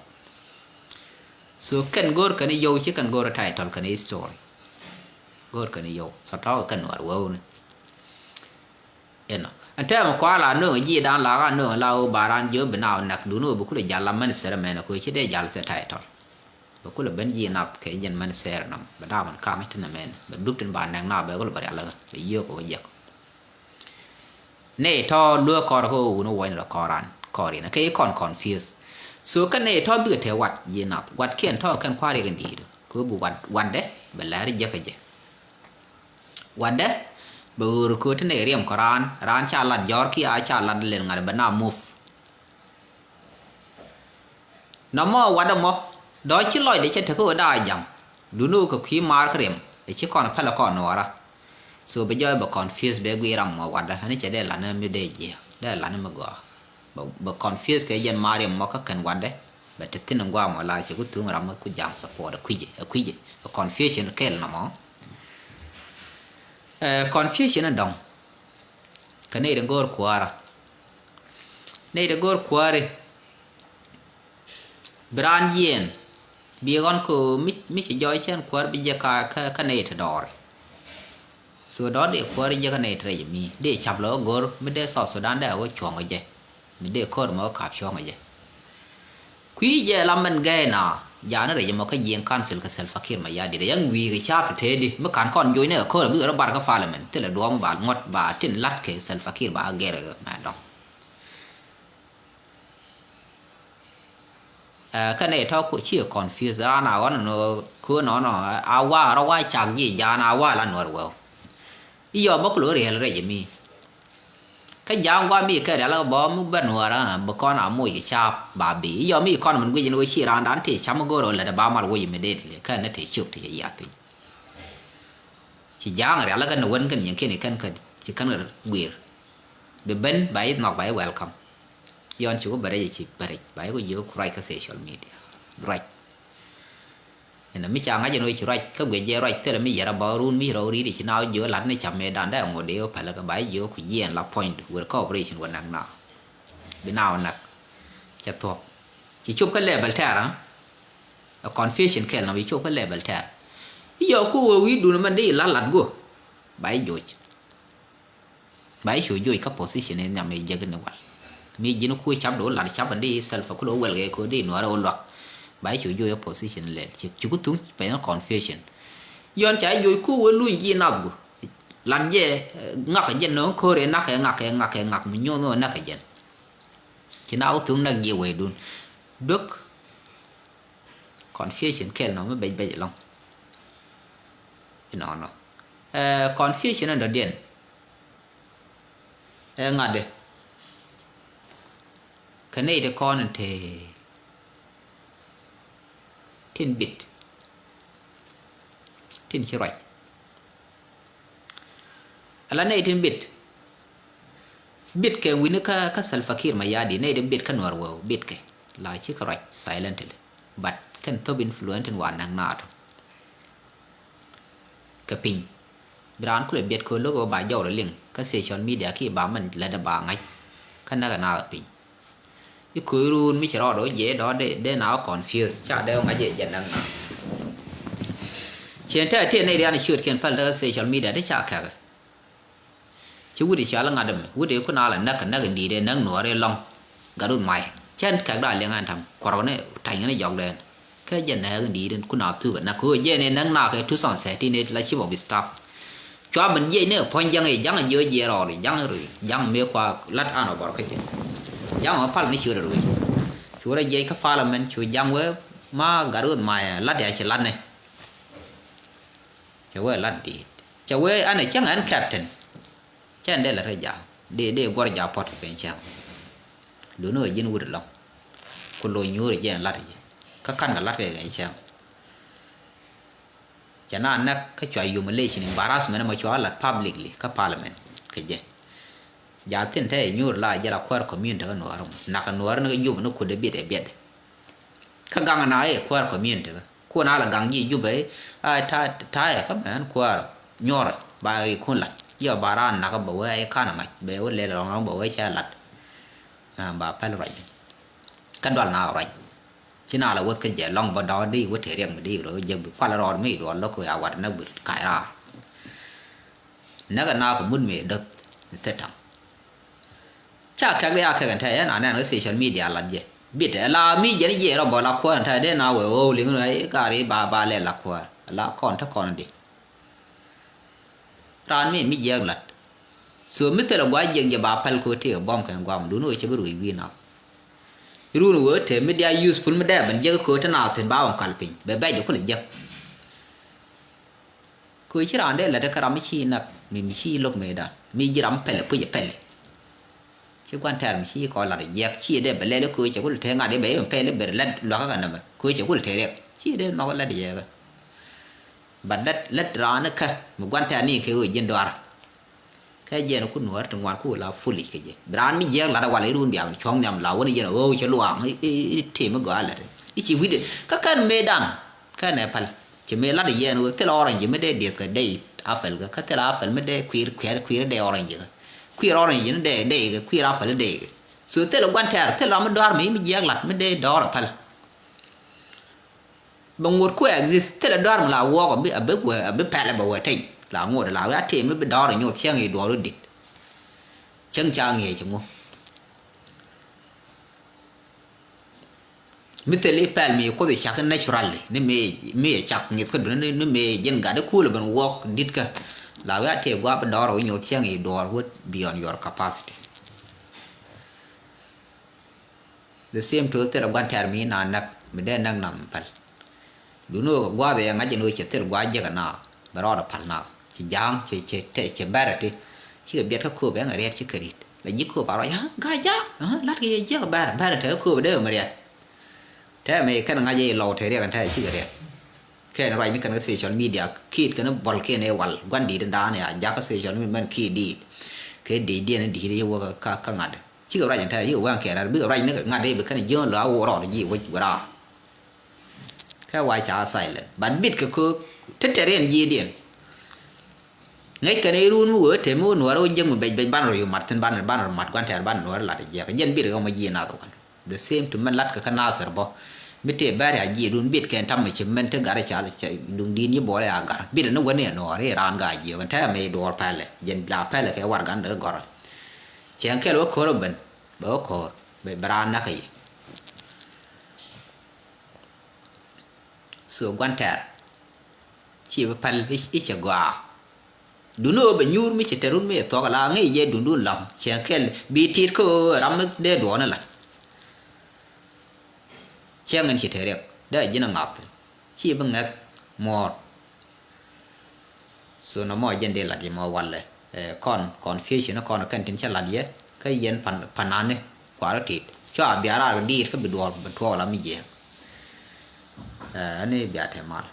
So kɛn go̱o̱r kɛn i̱ yio̱w ci kɛn go̱o̱r ɛ title kɛn i̱ story. Go̱o̱r kɛn i̱ yio̱w thɔtɔk kɛn nuɔr wewni. Inɔ ɛn tɛmɛ kua la nööŋ ji̱ dan la ka nööŋ la wä ba ran jiö bi na wä nak dun wä bi kulɛ jal la mɛn sɛrɛ mɛn ko ci dee jal thɛ title. Bi kulɛ ben ji̱ nath kɛ jɛn mɛn sɛrɛ nam bi da mɛn kaŋ ti na mɛn bi dup tin ba nɛk na bɛ kulɛ bɛ rial bɛ yiö ko wä jek. Nɛ tɔ luɛ kɔr ko wun wä wä ni rɔ kɔran kɔr in kɛ i kɔn confuse. So kɛ nɛ tɔ bikɛ tɛ wat ji̱ nath wat kiɛn tɔ kɛn kuari kɛ di̱i̱t ko bi wat wat dɛ bɛ lɛr jek kɛ jɛ. Watdɛ bɛ ɣöör kööt ti nɛy riɛm kɔ raan, raan ca lat jɔ̱ɔ̱r kiɛ a ca lat lɛl ŋa̱t bɛ na move. Nɔmɔ watdɛ mɔ dɔ̱ ci lɔcdɛ cɛ tekä ɣöö da̱a̱ ja̱ŋ. Duundɛ ɣöö kɛ kui̱ maar kä riɛm ɛ ci kɔn pälɛ kɔn nuɔɔra. So bɛ jɔɔc bɛ confuse bɛ gui̱i̱r ram mɔ watdɛ ɣän cɛ dee lat ni mi dee jiɛ dee lat ni mi gɔaa. Bɛ, bɛ confuse kɛ jɛn Mariam mɔ kä kɛn watdɛ. Bɛ te thi̱n in guamɔ la cɛ ku thuŋ ram mi ku ja̱a̱ŋ support ɛ kui̱cɛ, ɛ kui̱cɛ, ɛ confusion kɛl nɔmɔ. Ɛ confusion in dɔ̱ŋ. Kɛ nɛy ti go̱o̱r kuäärä. Nɛy ti go̱o̱r kuääri. Bi raan jiɛɛn. Bi ɣɔn kɛ mi, mi ci jɔɔc cɛn kuäär bi jɛ ka, kä, kä nɛy ti dɔɔri. So dɔ̱ dee kuäär jiäkä nɛy ti rɛy mi dee cap lɔ go̱r mi dee South Sudan dee a wä cuɔ̱ŋ jɛ. Mi dee ko̱r mɔ kap cuɔ̱ŋ jɛ. Kui̱ jɛ la mɛn gɛɛ na jaani rɛy mɔ kä jiɛŋ council kɛ Salva Kiir Mayardit. Yaŋ wi̱i̱ kɛ cap ti tëëdi mi kan kɔn joc ni kɛ ko̱r mi rɔ bar kä parliament thilɛ duɔ̱ɔ̱m ba ŋuɔ̱t ba tin lat kɛ Salva Kiir ba gɛr mɛ dɔ̱ŋ. Ɛ kɛn ɛ tɔ̱ ku ci confuse raan a ɣɔn nɔ kö nɔnɔ a wa rɔ wa cak ji̱ jaan a wa la nuɔr wɛw. I̱ yɔ bä kulo riɛl rɛc mi. Kä ja̱a̱ŋ gua̱a̱ mi kɛ rial kä bä mi bä nuɔr a bä kɔn a moc kɛ caap ba bi i̱ yɔ mi kɔn min guic in wä ci raan dan tëë cam go̱r ɔ lät ba mal woc mi det li kɛn ni tëë ciök ti cɛ yiath piny. Ci ja̱a̱ŋ rial kä ni wen kɛn nyin kɛn kɛn kä ci kɛn guir. Bi ben ba i̱ nhɔk ba i̱ welcome. Yɔn ci ku bɛ rɛc ci bɛ rɛc ba yɛ ku jiök ruac kä social media. Ruac. Ɛn mi ca ŋa̱c ɛn ɣöö ci ruac kä guic jɛ ruac thilɛ mi yɛr a bä run mi rɔw ri̱t ci na wä jiök lat ni cam mëë dan dee ŋot dee wä päl kä ba yɛ jiök ku jiɛɛn la point wër cooperation wä näk na. Bi na wä näk. Cɛ thuɔ̱k. Ci cop kä level tɛr a. A confusion kɛl na bi cop kä level tɛr. I̱ yɔɔk ku wee wi̱i̱ dun mɛn dee i̱ la lat guɔ. Ba yɛ joc. Ba i̱ cu joc kä position in nhiam i̱ jek ni wal. Mi ji̱n ku cap do lat cap an di Salva ku lo wel kɛ ko di nuɔrɛ wä luak. Ba cu juɔc opposition lɛl ci cu ku thuŋ pɛn confusion. Yɔn ca juɔc ku wä luny ji̱ nath gu. Lat jɛ ŋak jɛ nöŋ kore nak kɛ ŋak kɛ ŋak kɛ ŋak mi nyuɔn wä nak kɛ jɛn. Ci na wä thuŋ nak ji̱ wee dun. Duk confusion kɛl nɔ mi bec bec lɔŋ. Inɔnɔ. Confusion in dɔ̱diɛn. Ɛ ŋa̱t dee kɛ nɛy ti kɔn in te tin bit tin ci ruac. Ala nɛy tin bit bit kɛ wi̱ni kä kä Salva Kiir Mayardit, nɛy tin bit kä Nuɔr Weu bit kɛ la ci kɛ ruac silently. But kɛn thop influence tin wa näk naatɔ kɛ piny. Bi raan kulɛ biɛt kɛ lo̱k ɣöö ba jɔw rɔ liŋ kä social media ki ba mɛn lätdɛ ba ŋa̱c kä näk ɛ naak ɛ piny. I̱ kööruun mi ci rɔɔdɛ wä jiɛc dɔ̱ɔ̱dɛ dee na wä confuse ca dee wä ŋa̱c ɛ jɛ näk naak. Ciɛn tɛk tiɛn nɛy rian ciötkiɛn päl kä social media ti ca kɛkɛ. Ci wut i̱ cɔal i̱ ŋa̱t ɛmɛ wut i̱ kun a la näk kɛ näk in di̱i̱t ɛ näk nuɔɔr i̱ lɔ̱ŋ. Gat ruth may cɛn kɛk da̱a̱ liɛŋ ɛn ta̱m kuɔrkni ta̱nyni jɔkdɛn. Kä jɛ näk in di̱i̱t in kun a thuk ɛ näk kɛ ɣöö jɛ ni näk naak kɛ two thousand thirteen i̱ la chief of staff. Cua min jiɛc ni ɛ puɔ̱ny ja̱ŋ i̱ ja̱ŋ jiö jiɛ rɔɔr i̱ ja̱ŋ röy ja̱ŋ mëë kua lat an ɔ bɔr kä cin. Ja̱ŋ ɔ pal ni ciöt ɛ röy. Cu rɔ jiɛc kä parliament cu ja̱ŋ wee ma gat ruth may ɛ lat ya ci lat ni. Cɛ wee lat di̱i̱t cɛ wee an ɛ cäŋ ɛn captain. Cɛ ɛn dee lat rɛ ja̱a̱ dee dee guɔr ja̱a̱ pɔt kɛ cäŋ. Duundɛ wee ji̱n wut ɛlɔ̱ŋ ku lo̱c nyuur ɛ jɛ ɛn lat ɛ jɛ kä ka̱n kɛ lat kɛ kɛ cäŋ. Cɛ na näk kä cua humiliation embarrassment ɛmɔ cua lat publicly kä parliament kɛ jɛ. Ja̱a̱ thi̱n te ɛ nyuur la jɛ la kuäär community kä nuɔɔr ɛmɔ nak kɛ nuɔɔr ni kɛ jup ni kut ɛ biɛt ɛ biɛt. Kä gaŋ na i̱ kuäär community kä kun a la gaŋ ji̱ Jubɛ i̱ a ta̱a̱ ta̱a̱ ɛ kä mɛn kuäär nyuɔrɛ ba ri kun lat jiɔ ba raan nakä bɛ wee a i̱ kan ŋa̱c bɛ wä lɛl rɔ̱ŋ rɔ̱ŋ bɛ wee cɛ lat. Ba pɛl ruac kä dual na ruac ci na la wäth kä jɛ lɔŋ bä dɔɔr di wä te riɛk mi di rɔ jek bi kual rɔɔd mi duɔl lɔ kö ya wat näk bi kac raar. Näk ɛ naak kɛ mut mëë däk mi thil taŋ. Ca kɛk di a kɛk ɛn tɛy ɛn a nɛn kɛ social media lat jɛ bit ɛ la mi jɛn jiɛ rɔ bɔ la kuäär ɛn tɛy dee na wee ɣöö liŋ ni ɛ kari ba ba lɛ la kuäär la kɔn te kɔn di. Raan mi mi jiɛk lat. So mi thilɛ gua̱c jiɛk jɛ ba pɛl kɛ ɣöö tëëkɛ bɔm kɛn guam duun ɣöö cɛ bi ruëc wi̱i̱ nath. Run ɣöö te mi dia useful mi dee ben jiɛk kɛ ɣöö te naath thi̱n ba ɣɔn kal piny bɛ bɛc de kulɛ jiɛk. Kɛ ɣöö ci raan dee lät kä ram mi ci nak mi mi ci lo̱k mëëdan mi ji̱ ram pɛlɛ puc ɛ pɛlɛ. Ci gua̱n tɛɛr mi ci kɔn lat jiɛk ci dee bɛ lɛl kɛ ɣöö cɛ kulɛ te ŋa̱t i̱ bɛ i̱ pɛl i̱ bɛ lät luakä kɛ nɛmɛ kɛ ɣöö cɛ kulɛ te riɛk ci dee nhɔk lät jiɛk. But lät lät raan kä mi gua̱n tɛɛr ni kɛ ɣöö ji̱n dɔaar. Kɛ jɛn ku nuɔɔr ti ŋuan ku la foolish kɛ jɛ bi raan mi jiɛk lat a wal i̱ run bia mi cuɔ̱ŋ nhiam la wän i̱ jɛn ɣöö cɛ luaam i̱ tim i̱ gɔaa lät i̱ ci wi̱cdɛ kä kɛn mëëdan. Kɛn ɛ päl ci mëë lat i̱ yɛn ɣöö thil orange mi dee dieth kɛ dee apple kɛ kä thil apple mi dee kui̱r kui̱r kui̱r dee orange kɛ kui̱r orange ni dee dee kɛ kui̱r apple dee kɛ. So thil gua̱n tɛɛr thil ram mi dɔaar mi mi jiɛk lat mi dee dɔɔr ɛ päl. Bɛ ŋot ku exist thilɛ dɔ̱a̱r mi la wɔɔk a bi a bi wee a bi pɛlɛ bɛ wee teny la ŋot la wee a tëë mi bi dɔ̱a̱r a nyoth cäŋ i̱ duɔ̱ɔ̱r i̱ dit. Cäŋ ca ŋiɛc ŋu mi thil i̱ pɛl mi kuoth i̱ cak naturally ni mi mi i̱ cak ŋi̱th kä duni ni mi ji̱n gat i̱ kuul ben wɔɔk dit kä la wee a tëë gua̱a̱p bi dɔ̱a̱r a wee nyoth cäŋ i̱ duɔ̱ɔ̱r wä beyond your capacity. The same to thil gua̱n tɛɛr mi na näk mi dee näk nath mi päl. Duni ɣöö kɛ gua̱a̱th ɛ ŋa̱c ɛn ɣöö cɛ thil gua̱a̱th jek ɛ naath bɛ rɔɔdɛ päl naath ci ja̱a̱ŋ cɛ cɛ tɛ cɛ bɛrɛ ti. Cikɛ biɛt kä kööp ɛŋ ɛ riɛt cikɛ ri̱t la ji̱ kööp a ruac ɣä ga̱a̱c ja̱a̱ŋ. La̱t kɛ yɛ jiäk ɛ bɛrɛ bɛrɛ te kä kööp ɛ dee ɛ mi riɛt. Tɛmɛ kɛn ŋa̱c ɛ lɔw te riɛk ɛn tɛmɛ cikɛ riɛt. Kɛn ruacni kɛn kä social media kiit kɛn bɔl kɛn ɛ wal gua̱n di̱i̱t in da̱a̱n ya jakä social media mɛn kiit di̱i̱t. Kɛ di̱i̱t diɛn in di̱i̱t i̱ wä kä kä ŋa̱t. Cikɛ ruac in tɛmɛ cikɛ wä kɛn rat bikɛ ruacni kɛ ŋa̱t i̱ bi kɛn jiön lɔ a wä rɔɔd ji̱ wä wä raar. Kɛ wa ca silent but bit kɛ köök te tɛr in ji̱ diɛn. Ŋäc kɛn i̱ ruun mi wee te mi wä nuɔɔr wä jiäk mi bec bec ban rɔ yu mat thi̱n ban ban rɔ mat gua̱n tɛɛr ban nuɔɔr lat jiɛk jiɛn bit kɛ mɔ ji̱ nath wä kɛn. The same to mɛn lat kɛ kä Nasir bɔ mi tëë bɛr ya jiɛ dun bit kɛn tam mi ci mɛn ti gat ca ca duŋ di̱i̱n yi buɔl ya gar bit ni wen ni nuɔɔr i̱ raan gaa jiɛ kɛn tɛmɛ i̱ duɔɔr pɛlɛ jɛn la pɛlɛ kɛ warɛgan dee gɔrɔ. Cɛn kɛl wä kör ben bɛ wä ko̱o̱r bɛ bɛ raan näkä yɛ. So gua̱n tɛr ci bi päl i̱ cɛ gɔaa. Duni ɣöö bɛ nyuur mi ci te run mi thuɔk ala ŋi̱i̱c jɛ dundun lam cɛ kɛl bi tit kä ɣöö ram mi dee duɔɔni la. Cɛ ŋin ci te riɛk dee ji̱n a ŋak thin ci bi ŋɛk muɔɔr. So nɔmɔ jɛn dee lat yɛ mɔ walɛ kɔn confusion kɔn kɛn tin cɛ lat yɛ kä yɛn panani kuarä tit cua bia raar diit kä bi duɔɔr bi tuɔɔk la mi jiɛ. Ɛni bia te mal.